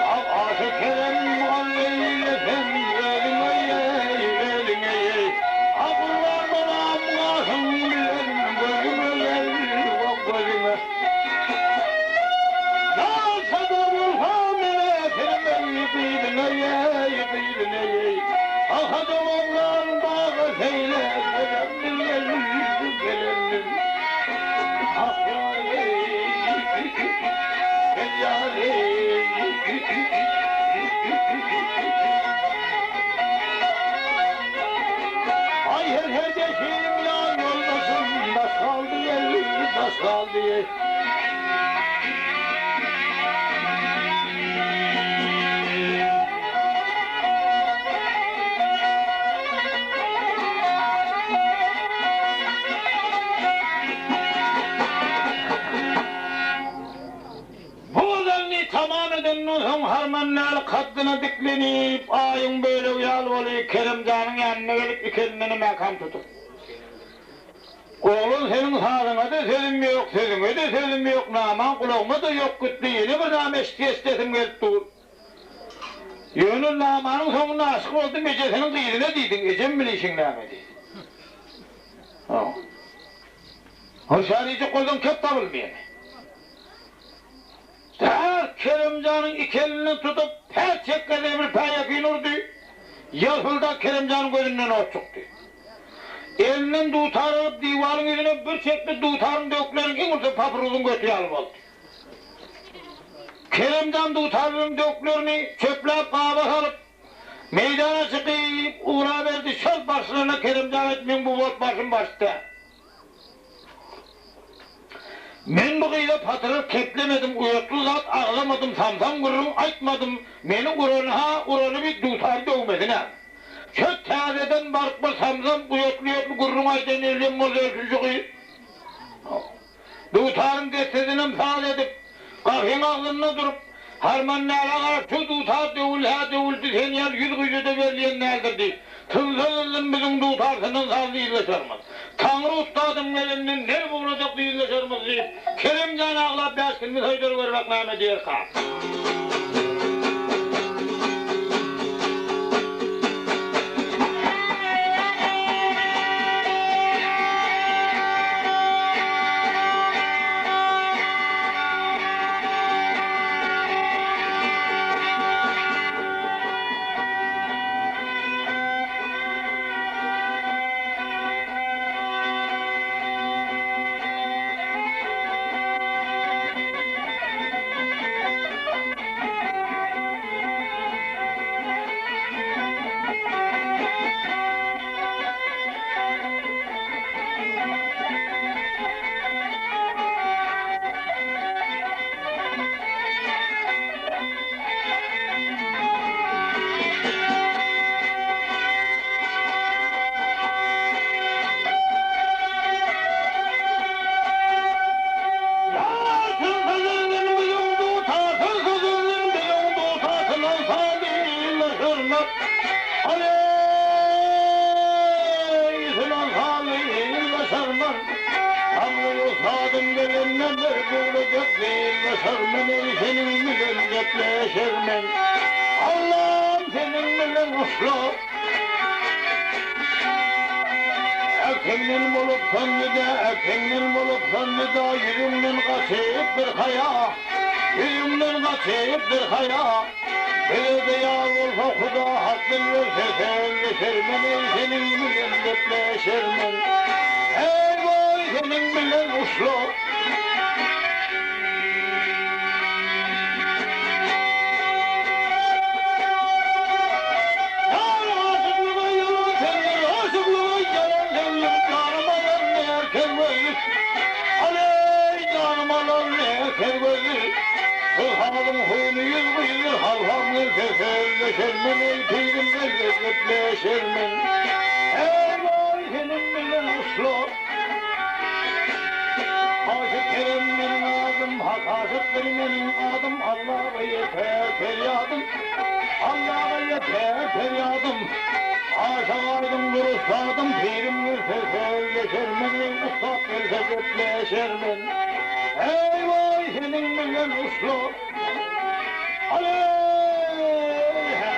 Ak aşa kerem mugalleýle sen özüňe ýeý, özüňe ýeý. A gurban bolam gaşyň bilen gözüňe gel, gok gözüňe. Ýalsa-da bolsa men-ä seniň eý gyzyňa ýeý, gyzyňa ýeý. Ahadam oglan baga seýle gelendir gel, gelendir. Ah ýar eý, gel ýar eý. Aý her her deşim ýan ýoldaşym daş galdy gel, daş galdy eý. Bu gazalyny tamam edenden soň Harmandäli kaddyna diklenip, aýyň bölegi ýaly bolup, Keremjanyň ýanyna gelip, iki elindenem mäkäm tutup. Oglan seniň sazyňa-da sözüm ýok, sözüňe-de sözüm ýok, namaň gulagyma-da ýok gitdi, ýene bir nama eşitgeçdesim gelip dur. Ýöne namanyň soňunda aşyk boldum ejesiniň gyzyna diýdiň, ejem bile işiň näme diýdi. Hawa. Hoşýar diýjek bolsaň kep tapylmaýamy? Däl, Keremjanyň iki elinden tutup, pä çekgezine bir päýepini urdy. Ýalpyldap Keremjanyň gözünden ot çykdy. Elinden dutar alyp, diwaryň ýüzüne bir çekdi, dutaryň döwükleriniň iň ulusy papruzyň göti ýaly boldy. Keremjan dutarlaryň döwüklerini çöpläp gaba salyp, meýdana çykyp ugraberdi. Şol barşlaryna Keremjan aýtdy, Meň bu wagt başym başda. Men bu gyza patyryp keplemedim, uýatly zat agzamadym, samsam gürrüň aýtmadym, meni urany-ha urany bir dutary döwmesine. Şo täzeden baryp bir samsam uýatly-uýatly gürrüň aýdan elem bolsa ölsün şu gyz. Dutaryň dessesinem saz edip, gapyň agzynda durup, Harmandälä garap, Şu dutar döwül-hä döwüldi, sen ýaly ýüz gyza-da berilýän däldir diýip, synsa zyndym, biziň dutar synan sazly yzlaşarmyz. Taňry ussadym gelenden nel buglajak yzlaşarmyz diýip, Kerem jan aglap bäşginini soýdar gör bak näme diýerka. başarman. Taňry ussadym gelenden bir göwrejek gyzlaşarman eý seniň bilen gepleşermen. Allam seniň bilen usla. Erteňden bolup sönde-de, erteňden bolup sönde-de, ýüzüňden gaçyp bir haýa, ýüzüňden gaçyp bir haýa. Bize-de ýar bolsa Huda hak bildirse sözleşermen eý seniň bilen gepleşermen. Eý boý seniň bilen usla. Ýar aşyklyga ýalan sözler, aşyklyga ýalan sözler, Janym alan erkek gözli, Aleý, janym alan erkek gözli. Gulhalyň huny ýüz gyzdyr, halfam gelse sözleşermen, eý, pirim gelse gepleşermen. Eý, boý, seniň bilen usla. Aşyk Kerem meniň adym, Hak aşykdyr meniň adym, Allaga ýeter perýadym, Allaga ýeter perýadym. Aşyk aýdyň dur ussadym, Pirim gelse sözleşermen, eý, ussat gelse gepleşermen. Eý, waý, seniň bilen usla. Aleý, hä.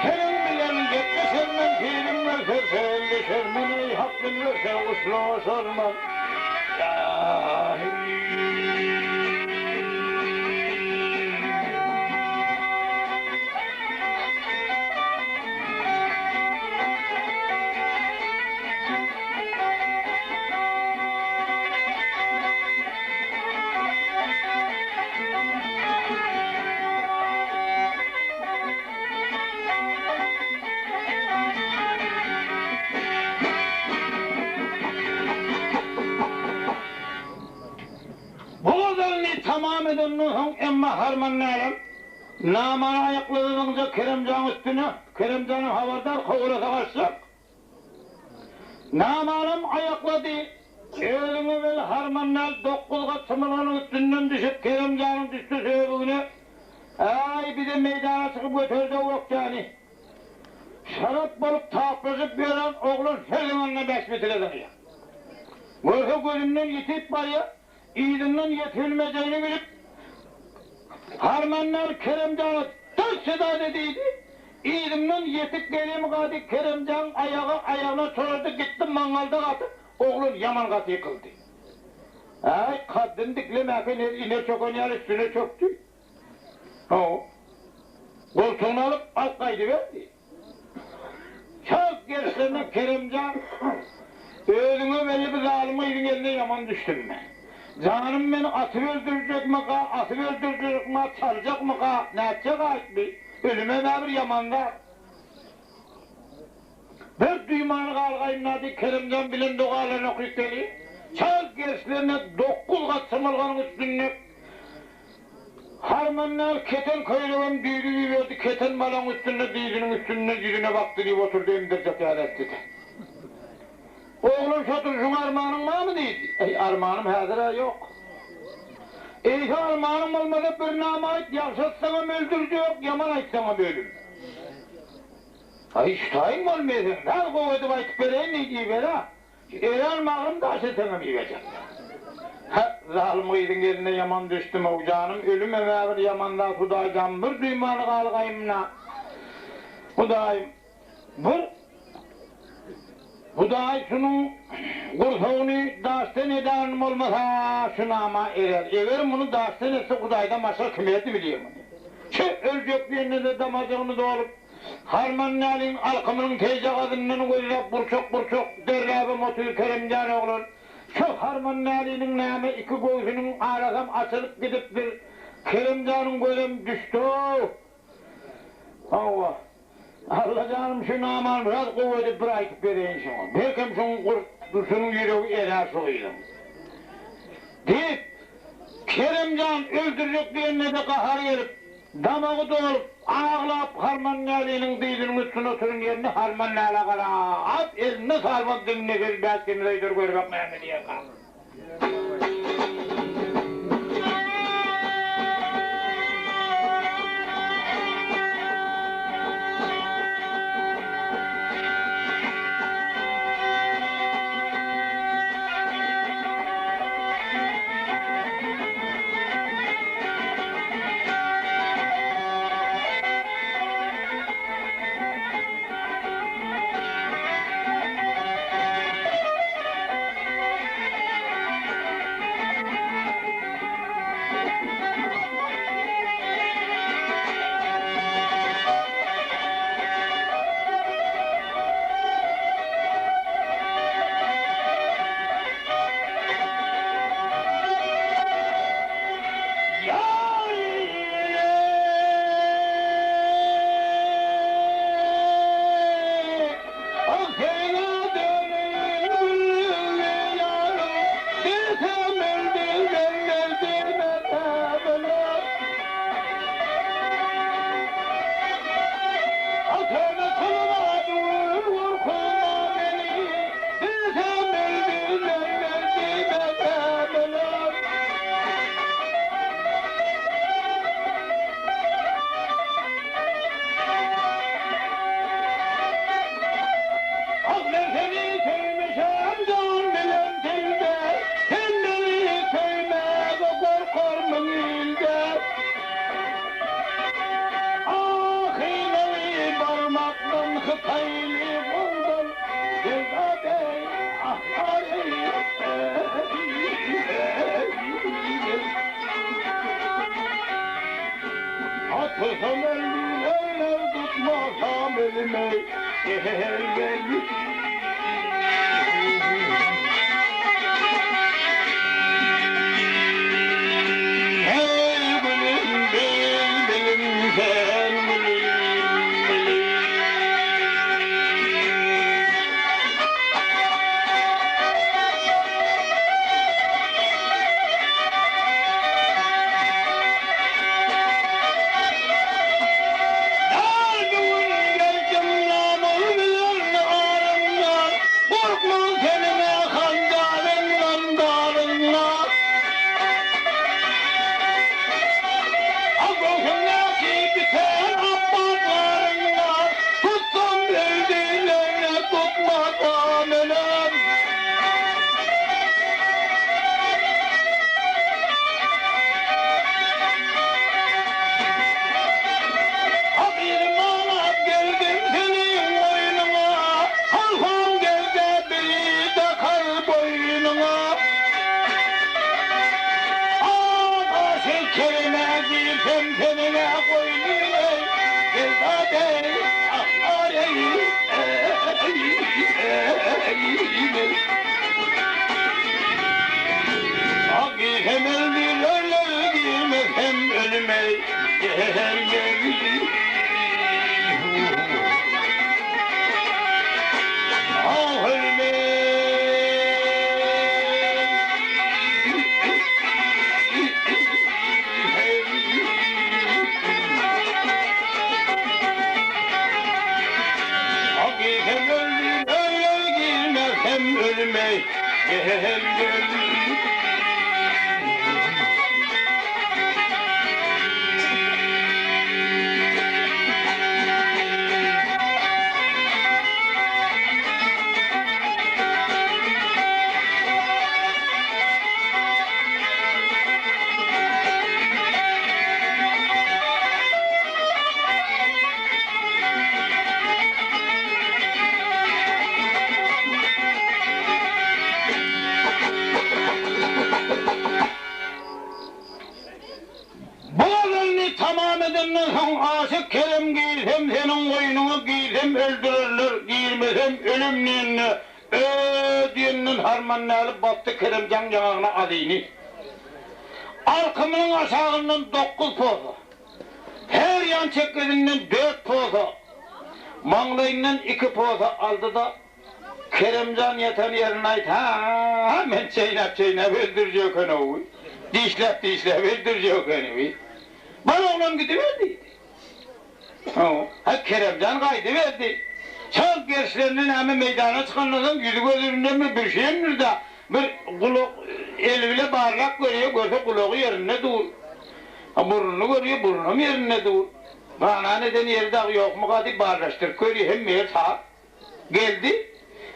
Seniň bilen gepleşermen, piriň berse sözleşermen, eý, Hak bildirse uslaşarman. Bu gazalyny tamam edenden soň emma harman näler? Namany aýakladynyňda Keremjan üstüne, Keremjanam habardar kowalasa gaçjak. Namanam aýaklady. Özüňe bel harman däl, dokguz gat çymalganyň üstünden düşüp Keremjanyň düşdi söbügine. Äý, bize meýdana çykyp göterde ökjäni. Şarap bolup taplaşyp ýören oglan her zyňanda bäş metre zyňýar. Görse gözünden ýitip barýar. Yzyndan ýetibilmejegini bilip, Harmandal Keremjana Dur şezade diýdi. Yzyndan ýetip gelemgady Keremjan aýagy aýagyna çolaşdy gitdi maňňalda gatyp, oglan ýaman gaty ýykyldy. Äý, kaddyny diklemäkä iner iner çöken ýaly üstüne çökdi. Hawa. Goltugyna alyp, alyp gaýdyberdi. Çalt gelişlerine Keremjan, Özüňe belli bir zalym gyzyň eline ýaman düşdüm men. Janym meni atyp öldürjekmi-ka, asyp öldürjekmi-ka, çaljakmy-ka, nätjek aýtmy? Ölümem-ä bir ýaman zat. Bir duýman galgaýyn-da diý, Keremjan bilen dogalaryny okyp geliň. Çalt gelişlerine dokguz gat çymylganyň üstünde Harmandal keten köýnegem düýrüp iberdi, keten malaň üstünde dyzynyň üstünde ýüzüne bakdy diýip oturdy emdirjek ýaly etdi-de. Oglan şoturşyň armanyň barmy diýdi. Eý, armanym häzir-ä ýok. Eýse armanyň bolmasa bir nama aýt, ýagşy aýtsaňam öldürjek, ýaman aýtsaňam ölüm. Aý, şu taýyn bolmaýa sen, has gowy edip aýtyp bereýin diýdi, iber-ä. Eýran magrym daş eteňem iýejek. Hä, zalym gyzyň eline ýaman düşdüm-ow, janym, ölümem-ä bir ýaman zat, Hudaýjan, bir duýmany galgaýyn-da, Hudaýym, bir Hudaý şunuň gursagyny daşdan edänim bolmasa, şu nama erer. Eger muny daşdan etse, Hudaýdan başga kim erdi bilýär muny. Çü, öljek diýende-de damajygyny dolup, Harmandäliň alkymynyň teýjagazyndan gözläp burçak-burçak derläbem otyr Keremjan oglan. Şu Harmandäliniň näme iki göwsüniň arasam açylyp gidipdir. Keremjanyň gözem düşdi-ow. Hawa. Allajanym şu namany biraz gowy edip bir aýdyp bereýin şoňa. Belkem şoň şunuň ýüregi erär şu gyzyň. Diýip, Keremjan öldürjek diýende-de gahary gelip. Damagy dolup, aglap Harmandäliniň dyzynyň üstünde oturan ýerinde Harmandälä garap, elinde salmaz dilinde söz bäsgemiz aýdar görbek näme diýerka. Atsam öldürerler tutmasam elimi gel Hey gülüm bülbülüm sen gülüm gülüm. Her gün geldim namul bilen arımdan, Korkmam tenime hancarından darından. Göğsümdeki biten abbaslarından, Tutsam öldüğlerine tutmasam ölem. Bir manat geldim senin boynuna, Halkam gelde biri takar boynuna. Aşık kerime girsem tenine koynuna, Geldade ah ey Hem öldürürler girmez ölüme gel gel. Ah ölüme. Hem öldürürler girmez hem ölüme gel gel. Bu gazalyny tamam edenden soň Aşyk Kerem girsem seniň goýnuňa girsem öldürerler, girmesem ölüm diýende, Ö diýenden Harmandäli basdy Keremjan ýaňagyna azyny. Alkymynyň aşagyndan dokuz posa, her ýan çekgesinden dört posa, maňlaýyndan iki posa aldy-da, Keremjan ýatan ýerinde aýt, ha, men çeýnäp-çeýnäp öldürjek eken-ow, dişläp-dişläp öldürjek eken-ow. Bar oglan gidiber diýdi. Haý, Keremjan gaýdyberdi. Çal gerişlerine näme meýdana çykandan soň ýüzi gözündemi bir şeýmdir-dä, bir gulak eli bile barlap görýär, görse gulagy ýerinde dur. Burnuny görýär, burnam ýerinde dur. Ganan eden ýeri dagy ýokmuka diýip barlaşdyryp görýär, hemme ýeri sap. Geldi.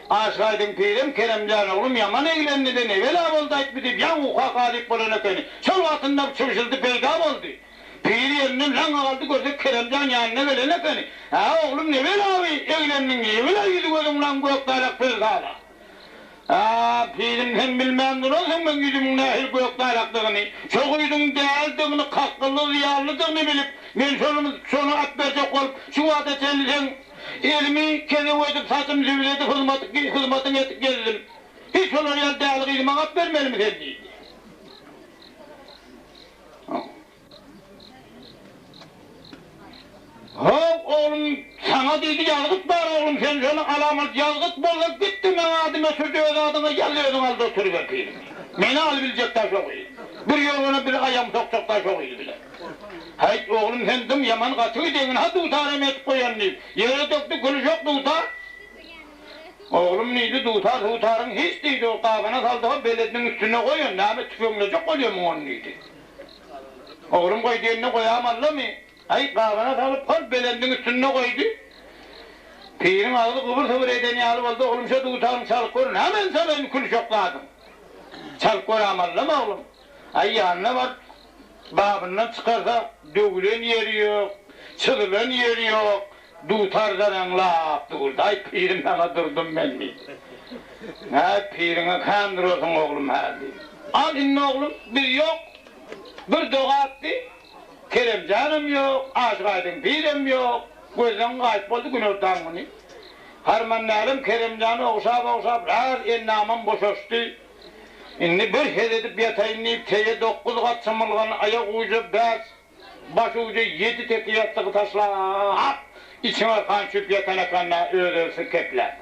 Aşyk Aýdyň pirem, Keremjan oglum ýaman eglendi-de, ne bela boldy aýtmy diýip, ýaňy uka galyp bolan ekeni. Şol wagtynda bir çybşyldy peýda boldy. Pir ýerinden laňňa galdy, görse Keremjan ýanyna gelen ekeni. Hä, oglum, ne bela bi, eglendiň, niýe bela ýüzi-gözüň laň gök daýlak pelsala? Hä, pirim, sen bilmän duransyň meň ýüzümiň nähili gök daýlakdygyny, şo gyzyň däldigini, kakgylly zyýanlydygyny bilip, men şony, şony at berjek bolup, şu wagta çenli seň Elimi kezew edip, saçymy zübül edip hyzmatyňy edip geldim. Hiç olar ýaly däli gyzy maňa alyp bermelimi sen? diýdi. How, oglum, saňa diýdi, ýazgyt bar oglum, sen şony alamat, ýazgyt bolsa git-de meň adymy öçür-de öz adyňa ýaz, özüň al-da oturyber pirim. Meni alybiljek-dä şo gyz. Bir ýorgana bir aýagymy sokjak-da şo gyz bilen. Häýt, oglum, sen dym, ýaman gaty gideňin, ha dutaram edip goýan diýip, ýere dökdi, gülüşek dutar. Oglum diýdi, dutar sutaryň hiç diýdi, ol gabana saldy-ha, belediniň üstünde goýan, näme tüpeňlejek bolýamyň ony diýdi. Oglum goý diýende goýamallamy? Aý, gabana salyp, hol belendiň üstünde goýdy. Piriň agzy gybyr-sybyr eden ýaly boldy, oglum, şo dutaryňy çalyp gör, näme çalaýyn külşek zadyň? Çalyp görämallamy, oglum? Aý, ýanyna baryp, Gabyndan çykarsa, döwülen ýeri ýok, çyzylan ýeri ýok, dutar zaraňlap durdy. Aý, pirim saňa durdum men diýdi. Äý, piriňe kän durarsyň oglum hä diýdi. Al indi oglum, biz ýok. Bir doga atdy. Keremjanam ýok, Aşyk Aýdyň pirem ýok. Gözden gaýyp boldy günortan güni. Harmandälem Keremjany ogşap-ogşap, raz endamam boşaşdy. Indi bir hez edip ýataýyn diýip, teýe dokuz gat çymylgan, aýak uja bäş, baş uja ýedi teke ýassygy taşlap, içiň arkan çüp ýatan ekanda öz-özüsi kepläp.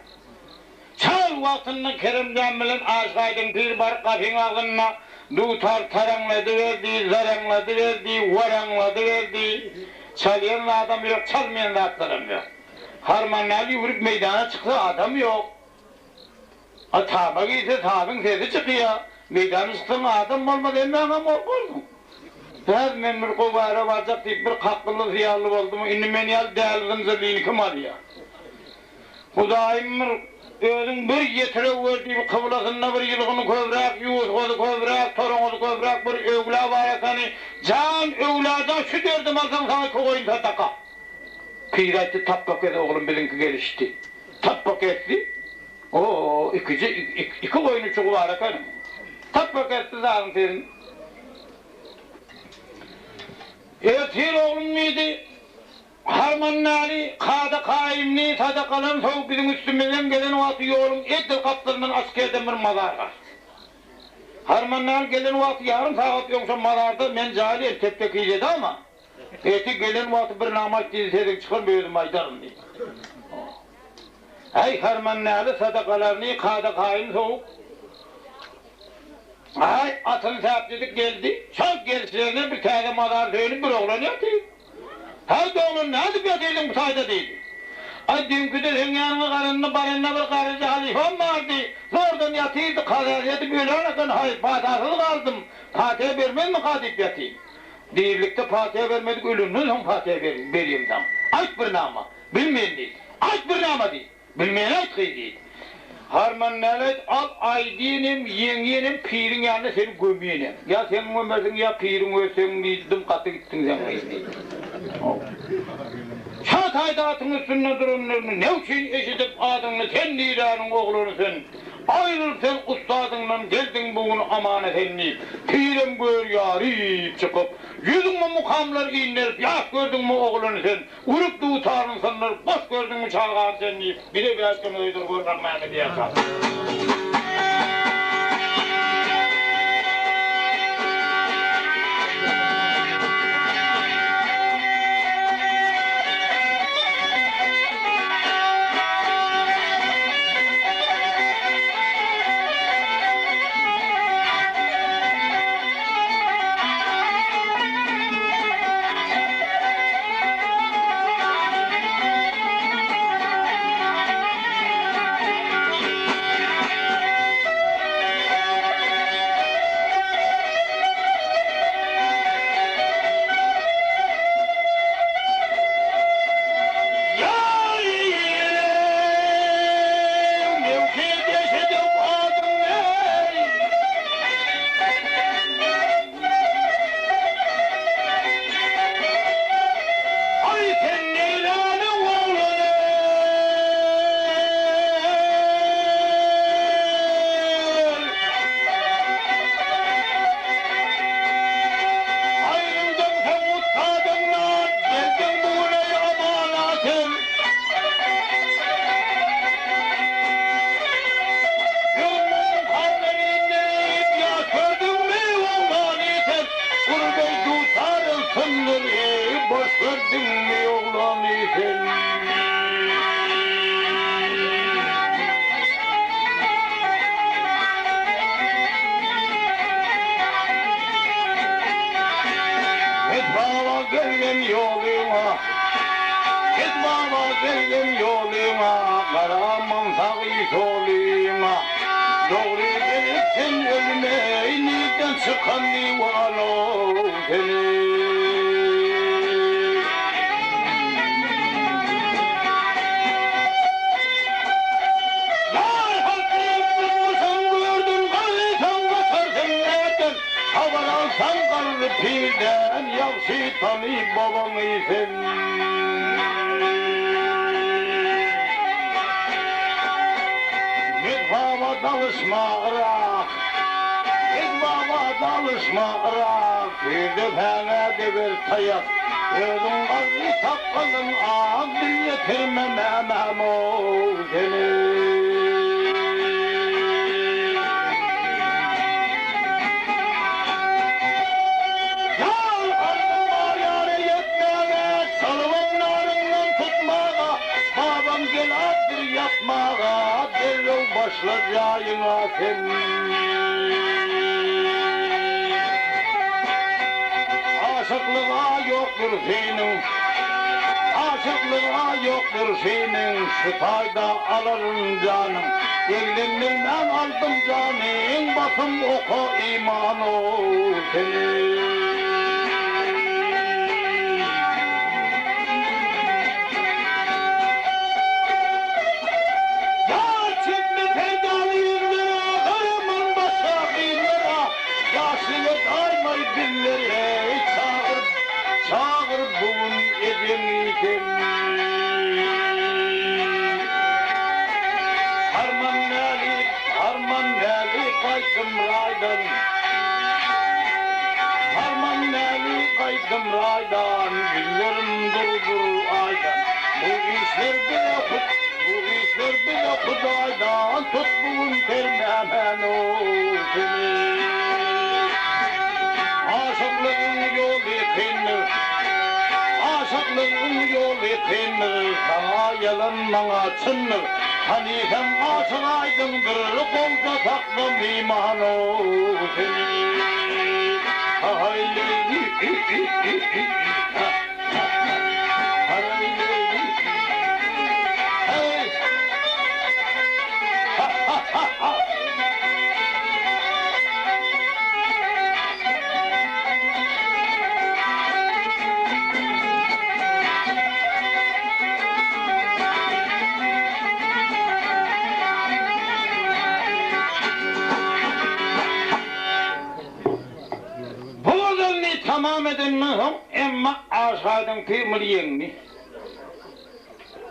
Çal wagtynda Keremjan bilen Aşyk Aýdyň pir baryp gapyň agzynda dutar taraňladyberdi, zaraňladyberdi, waraňladyberdi. Çalýan zadam ýok, çalmaýan zatlaram ýok. Harmandäli ýüwrüp meýdana çyksa adam ýok. A tama girse sazyň sesi çykýa. Meýdana çyksaň adam bolmaz hemmäňem gorkarsyň. Häzir men bir gowy äre barjak diýip bir kakgylly hyýally boldumy indi men ýaly däli zynjyrlyny kim alýa. Hudaýym bir özüň bir ýetirewer diýip kyblasynda bir ýylgyny köbräk, ýuwusgasy köbräk, toraňňysy köbräk bir öwla bar ekeni. Jan öwlada şu derdim alsaň saňa iki goýun sadaka. Pir aýtdy tapba kes oglum biziňki gelişdi. Tapba kesdi. O-o, ikije, iki goýun uçugy bar ekeni. Tapba kesdi zadyň sesini. Ertir oglum diýdi, Harmandäli kada-kaýymny sadakalan soň biziň üstümizden gelen wagty ýoluň edil gapdalyndan açyk ýerden bir mazar bar. Harmandäli gelen wagty ýarym sagat öň şo mazarda men jaýly eltepde kizedi ama. Ertir gelen wagty bir nama aýt diýdi, sesiň çykarma özüm aýdaryn diýdi. Äý Harmandäli sadakalaryny kada-kaýym sowup, aý atyny säpjedip geldi. Şol gelişlerine bir täze mazar söýenip bir oglan ýatyr. Häý doglan nädip ýatyrdyň bu taýda diýdi. Aý düýnki-de seň ýanyňa garanda baranda bir garryja halyfam bardy. Zordan ýatyrdy, kaza edip ölen eken, haý patasyz galdym, patyha bermezmika diýip ýatyn. Dirilikde patyha bermedik ölenden soň patyha berýin saňa. Aýt bir nama. Bilmen diýdi. Aýt bir nama diýdi. Bilmen aýt gyz diýdi. Harmandäli aýt, al aýdýenem, ýeňýenem, piriň ýanynda seni gömýenem. Ýa sen gömersiň, ýa piriň özi seň diýdi, dym gaty gitdiň sen gyz diýdi. Şa taýda atyň üstünde duranlaryny ne üçin eşidip adyňny sen niräniň oglany sen, aýryl sen ussadyňdan geldiň bu gün aman-esen diýip, pirem gör ýaryp çykyp, ýüzüňe mukamlar inderip ýaş gördüňmi oglany sen, Urup dutaryny syndyryp, boş gördüňmi çagany sen diýip, bire bäşgini öýdür gör Akmämmet ýaşa. Garaman sagy solyňa. Dogry gelip sen ölüme, nirden çykan diwana-ow seni. Ýar halky durmuşam gördün, gaýtaň gaçar sen näden, Habar alsaň garry pirden, ýagşy tany babaňy sen. Git baba dalyşma yrak, Git baba dalyşma yrak, Pirde päňä deger taýak, Özüň garry sakgalyň ak, Dil ýetirme mämäm-ow seni. Ýar alnym bar ýara ýetmäge, Çalybam naryňdan tutmaga, Babam gelapdyr ýatmaga, Derrew başla jaýyňa sen. Aşyklyga ýokdur seniň, Aşyklyga ýokdur seniň, Şu taýda alaryn janyň. Eglendirmän aldym janyň, Basym oka iman-ow seni. Ýar çekme peýdaly ýüzlere, Garaman başga gyzlara, Ýaşlyga daýmaý bizleri, Çagyr, çagyr bu gün ejeňi sen. Harman mäli, harman mäli gaýtdym raýdan. Harman mäli gaýtdym raýdan, Ýüzlerim durudyr aýdan. Bu işler bize bu işler bize Hudaýdan, Tut bu gün termämän-ow seni. Aşyklygyň ýoly kyndyr, Aşyklygyň ýoly kyndyr, Saňa ýalan, maňa çyndyr. Hany sen aşyk aýdyňdyr, Gowja sakla myhman-ow seni. Bu gazalyny tamam edenden soň emma Aşgadyň pir muny ýeňdi.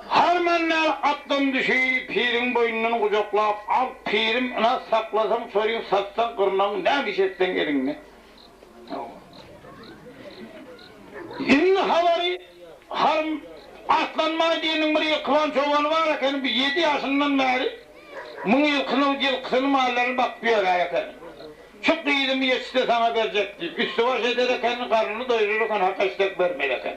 Harmandäli atdan düşüp, piriň boýnundan gujaklap, Al, pirim, ynha, saklasaň çoryň, satsaň gyrnagyň, näme iş etseň eliňde. Indi habary Harm Arslanbaý diýeniň bir ýylkyban çobany bar ekeni, bu ýedi ýaşyndan bäri muň ýylkyny, ýylkysyny, mallaryny bakyp ýörär ekeni. Şu gyzymy ýetişse saňa berjek diýip, üsti-baş eder ekeni, garnyny doýurar eken, hak-heşdek bermeli eken.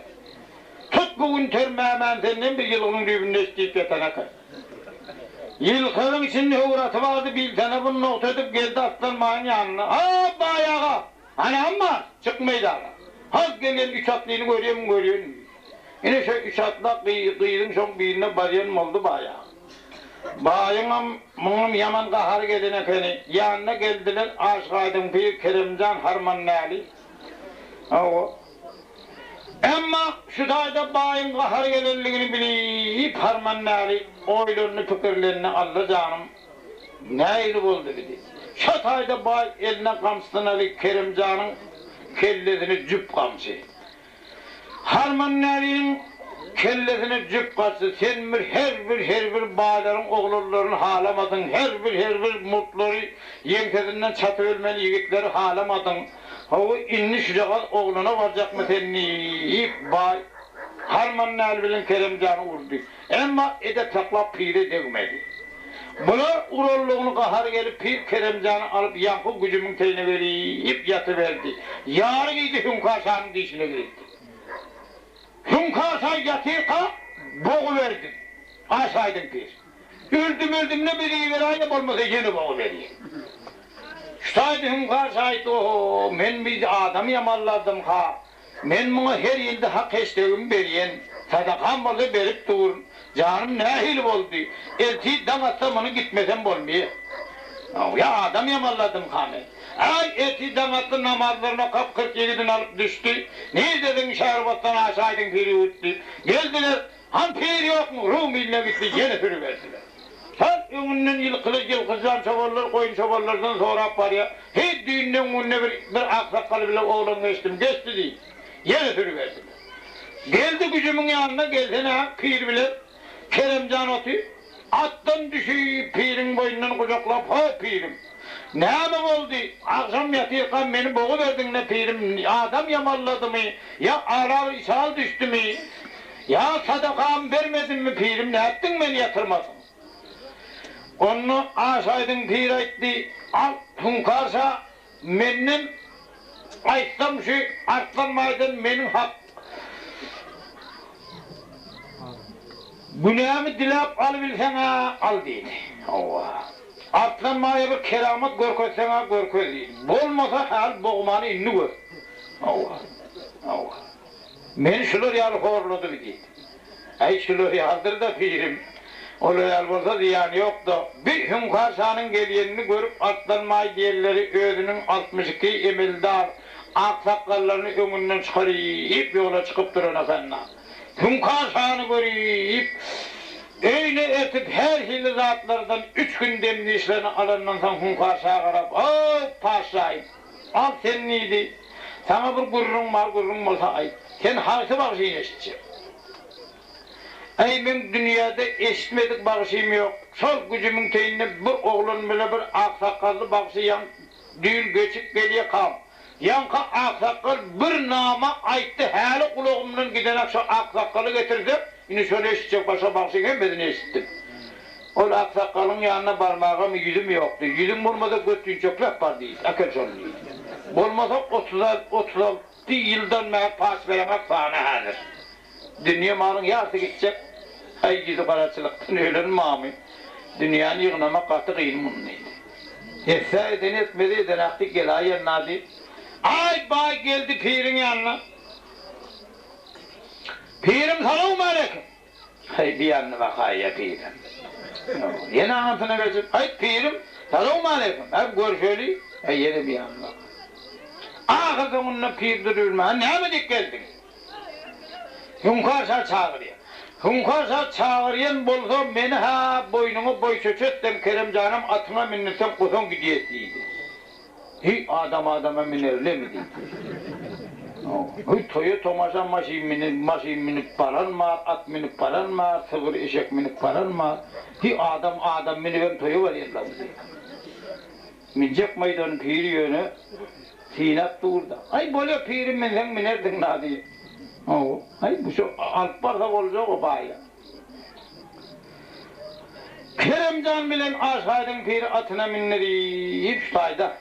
Tut bu gün termämän senden bir ýylgynyň düýbünde iç diýip ýatan eken. Ýylkynyň içinde höwür aty bardy, bilsene bu nogta edip geldi Arslan baýyň ýanyna. Ha, baý aga! Anam bar, çyk meýdana. Has gelýän üç atlyny görýänmi, görýän diýdi. Ine şo üç atla gyzyň şoň birine barýan boldy baý aga. Baýyňam, muňam ýaman gahary gelen ekeni. Ýanyna geldiler, Aşgaýdyň pir Keremjan Harmandäli. Hawa. Emma şu taýda baýyň gahary gelenligini bilip Harmandäli oýlandy, pikirlendi, Alla janym, nähili boldy bi diýip. Şo taýda baý eline gamçysyny alyp Keremjanyň kellesine jüp gamçy. Harmandäliniň kellesine jüp gaçdy, Sen bir her bir her bir baýlaryň oglanlaryny halamadyň, her bir her bir murtlary ýeňsesinden çatyp ölmeli ýigitleri halamadyň. Hawa, indi şujagaz oglana barjakmy sen diýip, baý Harmandäli bilen Keremjany urdy. Emma edep saklap pire degmedi. Bular urallygyny gahary gelip pir Keremjany alyp ýaňky güjümiň teýine gelip ýatyberdi. Ýary gije Hüňkar şanyň dişine girdi. Hüňkar şa ýatyrka boguberdi. Aşaýdyň pir. Öldüm-öldümde bir iberäýe bolmasa ýene boguberýin. Şu taýda Hüňkar şa aýtdy, Oho, men bir adam ýamanlardym-ha. Men muňa her ýylda hak-heşdegimi berýän. Sadakam bolsa berip durun. Janym nähili boldy? Ertir daň atsa muny gitmesem bolmyýa. Ýa adam ýamanladymka men? Äý, ertir daň atdy namazlaryny okap 40 ýigidini alyp düşdi. Nirdesiň Şährbosdan aşaýdyň pir ýurt diýip. Geldiler. Han pir ýokmy? Rum iline gitdi, ýene sürüberdiler. Sal öňünden ýylkyly ýylkyjan çobanlar goýun çobanlardan sorap barýar. Heý, düýnden günde bir bir aksakgal bile oglan geçdim, geçdi diýip, ýene sürüberdiler. Geldi güjümiň ýanyna gelsene pir bile Keremjan otyr. Atdan düşüp, piriň boýnundan gujaklap, Ho, pirim! Näme boldy? Agşam ýatyrkam meni boguberdiň-le, pirim, adam ýamalladymy, ýa ara bir içal düşdümi, ýa sadakamy bermedimmi, pirim, nätdiň meni ýatyrmadyň? Onda Aşaýdyň pir aýtdy, Al, Hüňkar şa, Menden aýtsam şu Arslan baýdan meniň hak günämi diläp alybilseň-ä al diýdi. Hawa. Arslan baýa bir keramat görkezseň-ä görkez diýdi. Bolmasa häli bogmany indi gör. Hawa. Hawa. Meni şular ýaly horlady bi diýdi. Äý, şular ýalydyr-da, pirim. Olar ýaly bolsa zyýany ýok-da. Bi Hüňkar şanyň gelýenini görüp Arslanbaý diýenleri özüniň 62 emeldar aksakgallaryny öňünden çykaryp ýola çykyp duran eken-da. Hüňkar şany görüp, öýüne ertip her hili zatlardan üç gün dem-dişlerini alandan soň Hüňkar şa garap, Ow, paşşaýym! Al sen diýdi. Saňa bir gürrüň bar, gürrüň bolsa aýt. Sen haýsy bagşyny eşitjek? Äý, meň dünýäde eşitmedik bagşym ýok. Şol güjümiň teýinde bir oglan bile bir aksakgally bagşy ýaň düýn geçip gelýekam. Ýaňky aksakgal bir nama aýtdy, häli gulagymdan gidenak şo aksakgaly getirsek, indi şony eşitjek, başga bagşyň hemmesini eşitdim. Ol aksakgalyň ýanyna barmagam ýüzüm ýokdy. Ýüzüň bolmasa götünçekläp bar diýdi. Äkel şony diýdi. Bolmasa 36 ýyldan bäri paç bereňok sana häzir. Dünýe malyň ýarsy gitjek. Äý ýüzi garaçylykdan ölen mamy. Dünýäni ýygnamak gaty gyn muny diýdi. Etse eden etmedi edenak diýip gelaýen-na diýip. Aý baý geldi piriň ýanyna. Pirim salowmaleýkim. Haý, bir ýanyna bakaýýa pirim. Ýene aňyrsyna geçip, Aý, pirim, salowmaleýkim, äý, görşeli. Äý, ýene bir ýanyna bakaýýa. Ahyr soňunda pir durubilmän, Näme diýip geldiň? Hüňkar şa çagyrýar. Hüňkar şa çagyrýan bolsa, meni-hä boýnuňa boýçöç etsem, Kerem janam atyňa mindirseň, gosaň gidýäs diýdi. Heý, adam adama minerlemi diýdi. Heý, toýa tomaşa maşyn münüp, maşyn münüp baran bar, at münüp baran bar, sygyr, eşek münüp baran bar. Heý, adam adam münübem toýa barýarlarmy diýdi. Münjek maýdany piri ýöne synap dur-da. Aý, bolýa pirim münseň minerdiň-la diýip. Hawa, aý, bu şo alyp barsa boljak-a baýa. Keremjan bilen Aşaýdyň piri atyna mindi diýip, şu taýda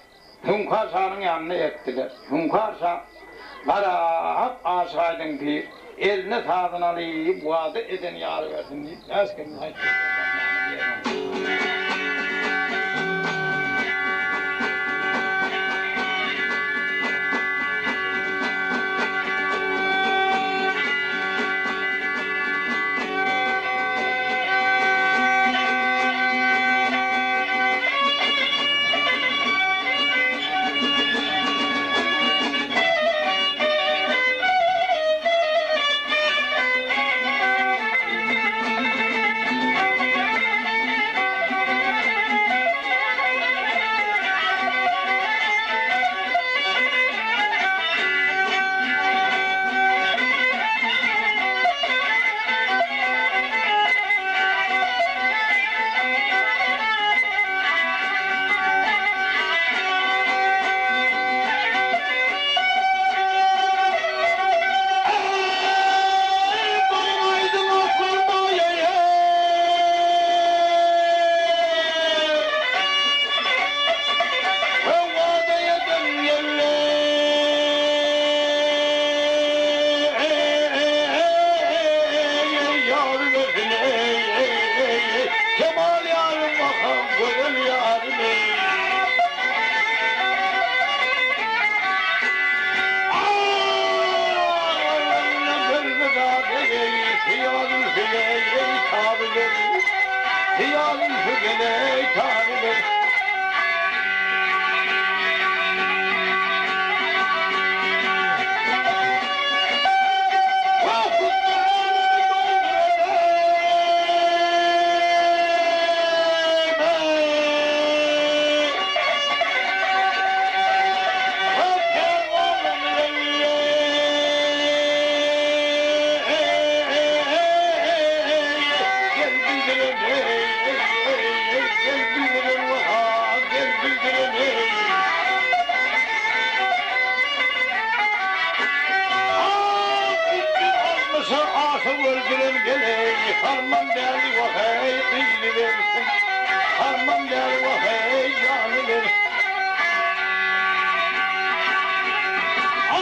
Hüňkar şanyň ýanyna ertdiler. Hüňkar şa garap Aşaýdyň pir eline sazyny alyp, wada eden ýary bersin diýip, äsgirmän aýtdy. Hyýalym şu geleý taryly. Korkutma älemi dolduran eý, Köpler Gel bildiren eý, gel bildiren waha, gel bildiren eý. Ak 360-a aşyk öldüren geleý, Harman däli waheý gyzy bersin, Harman däli waheý jany bersin.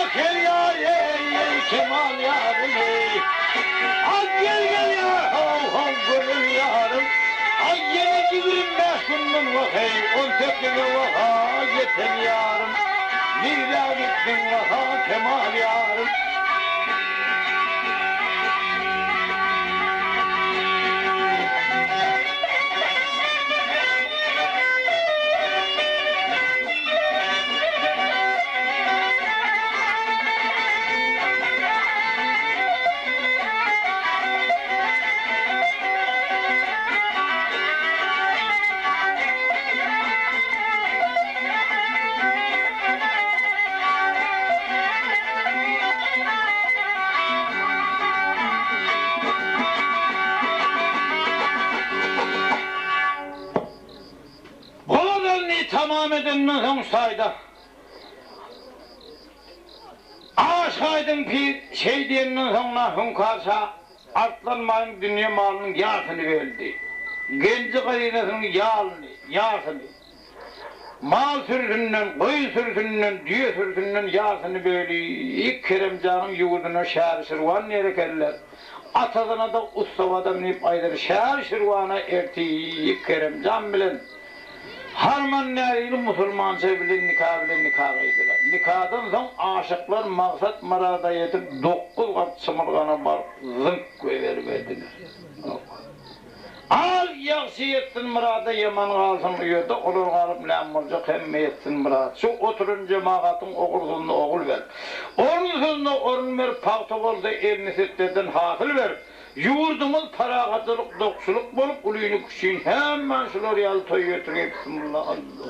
Akel ýar eý eý kemal ýarym eý Ak gel gel ýar how how gözel ýarym Ay ýene 25 günden wah eý on sekize waha ýeten ýarym Nirä gitdiň waha kemal ýarym. Bolanlaryny tamam edenden soň şaýda Aşaýdyň pir şeý diýenden soňra Hüňkar şa Arslanbaýyň dünýe malynyň ýarsyny berdi. Genji-hazynasynyň ýalyny, ýarsyny. Mal sürüsinden, goýun sürüsinden, düýe sürüsinden ýarsyny böli, Keremjanyň ýurduna Şäri-Şirwan diýer ekenler. Atasyna-da ussabadam diýip aýdar. Şäri-Şirwana ertir Keremjan bilen Harman Närili musulmança bilen nika bilen nika gyýdylar. Nikadan soň aşyklar maksat-myrada ýetip, dokuz gat çymylgana baryp zyňk goýberiberdiler. Az ýagşy ýetsin myrada, ýaman galsyn uýada, olar galyp näme boljak, hemme ýetsin myrada. Şu oturan jemagatyň ogulsyzyna ogul ber. Orunsyzyna orun ber, pagta bolsa elini setlerden hasyl ber. Ýurdumyz parahatçylyk, dokçulyk bolup, ulyny küçüni hemmäni şular ýaly toý getirgeý bismillah Allah.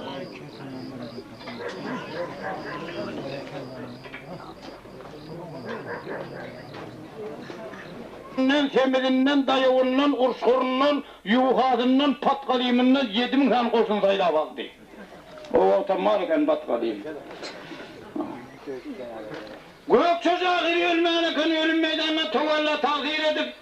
Nden, semizinden, daýawyndan, urşguryndan, ýuwhasyndan, patgalymyndan 7000 sany goşun saýlap aldy. O wagtam bar eken batgalym. Gökçe şahyr ölmän eken, ölüm meýdanyna towalla tagsyr edip.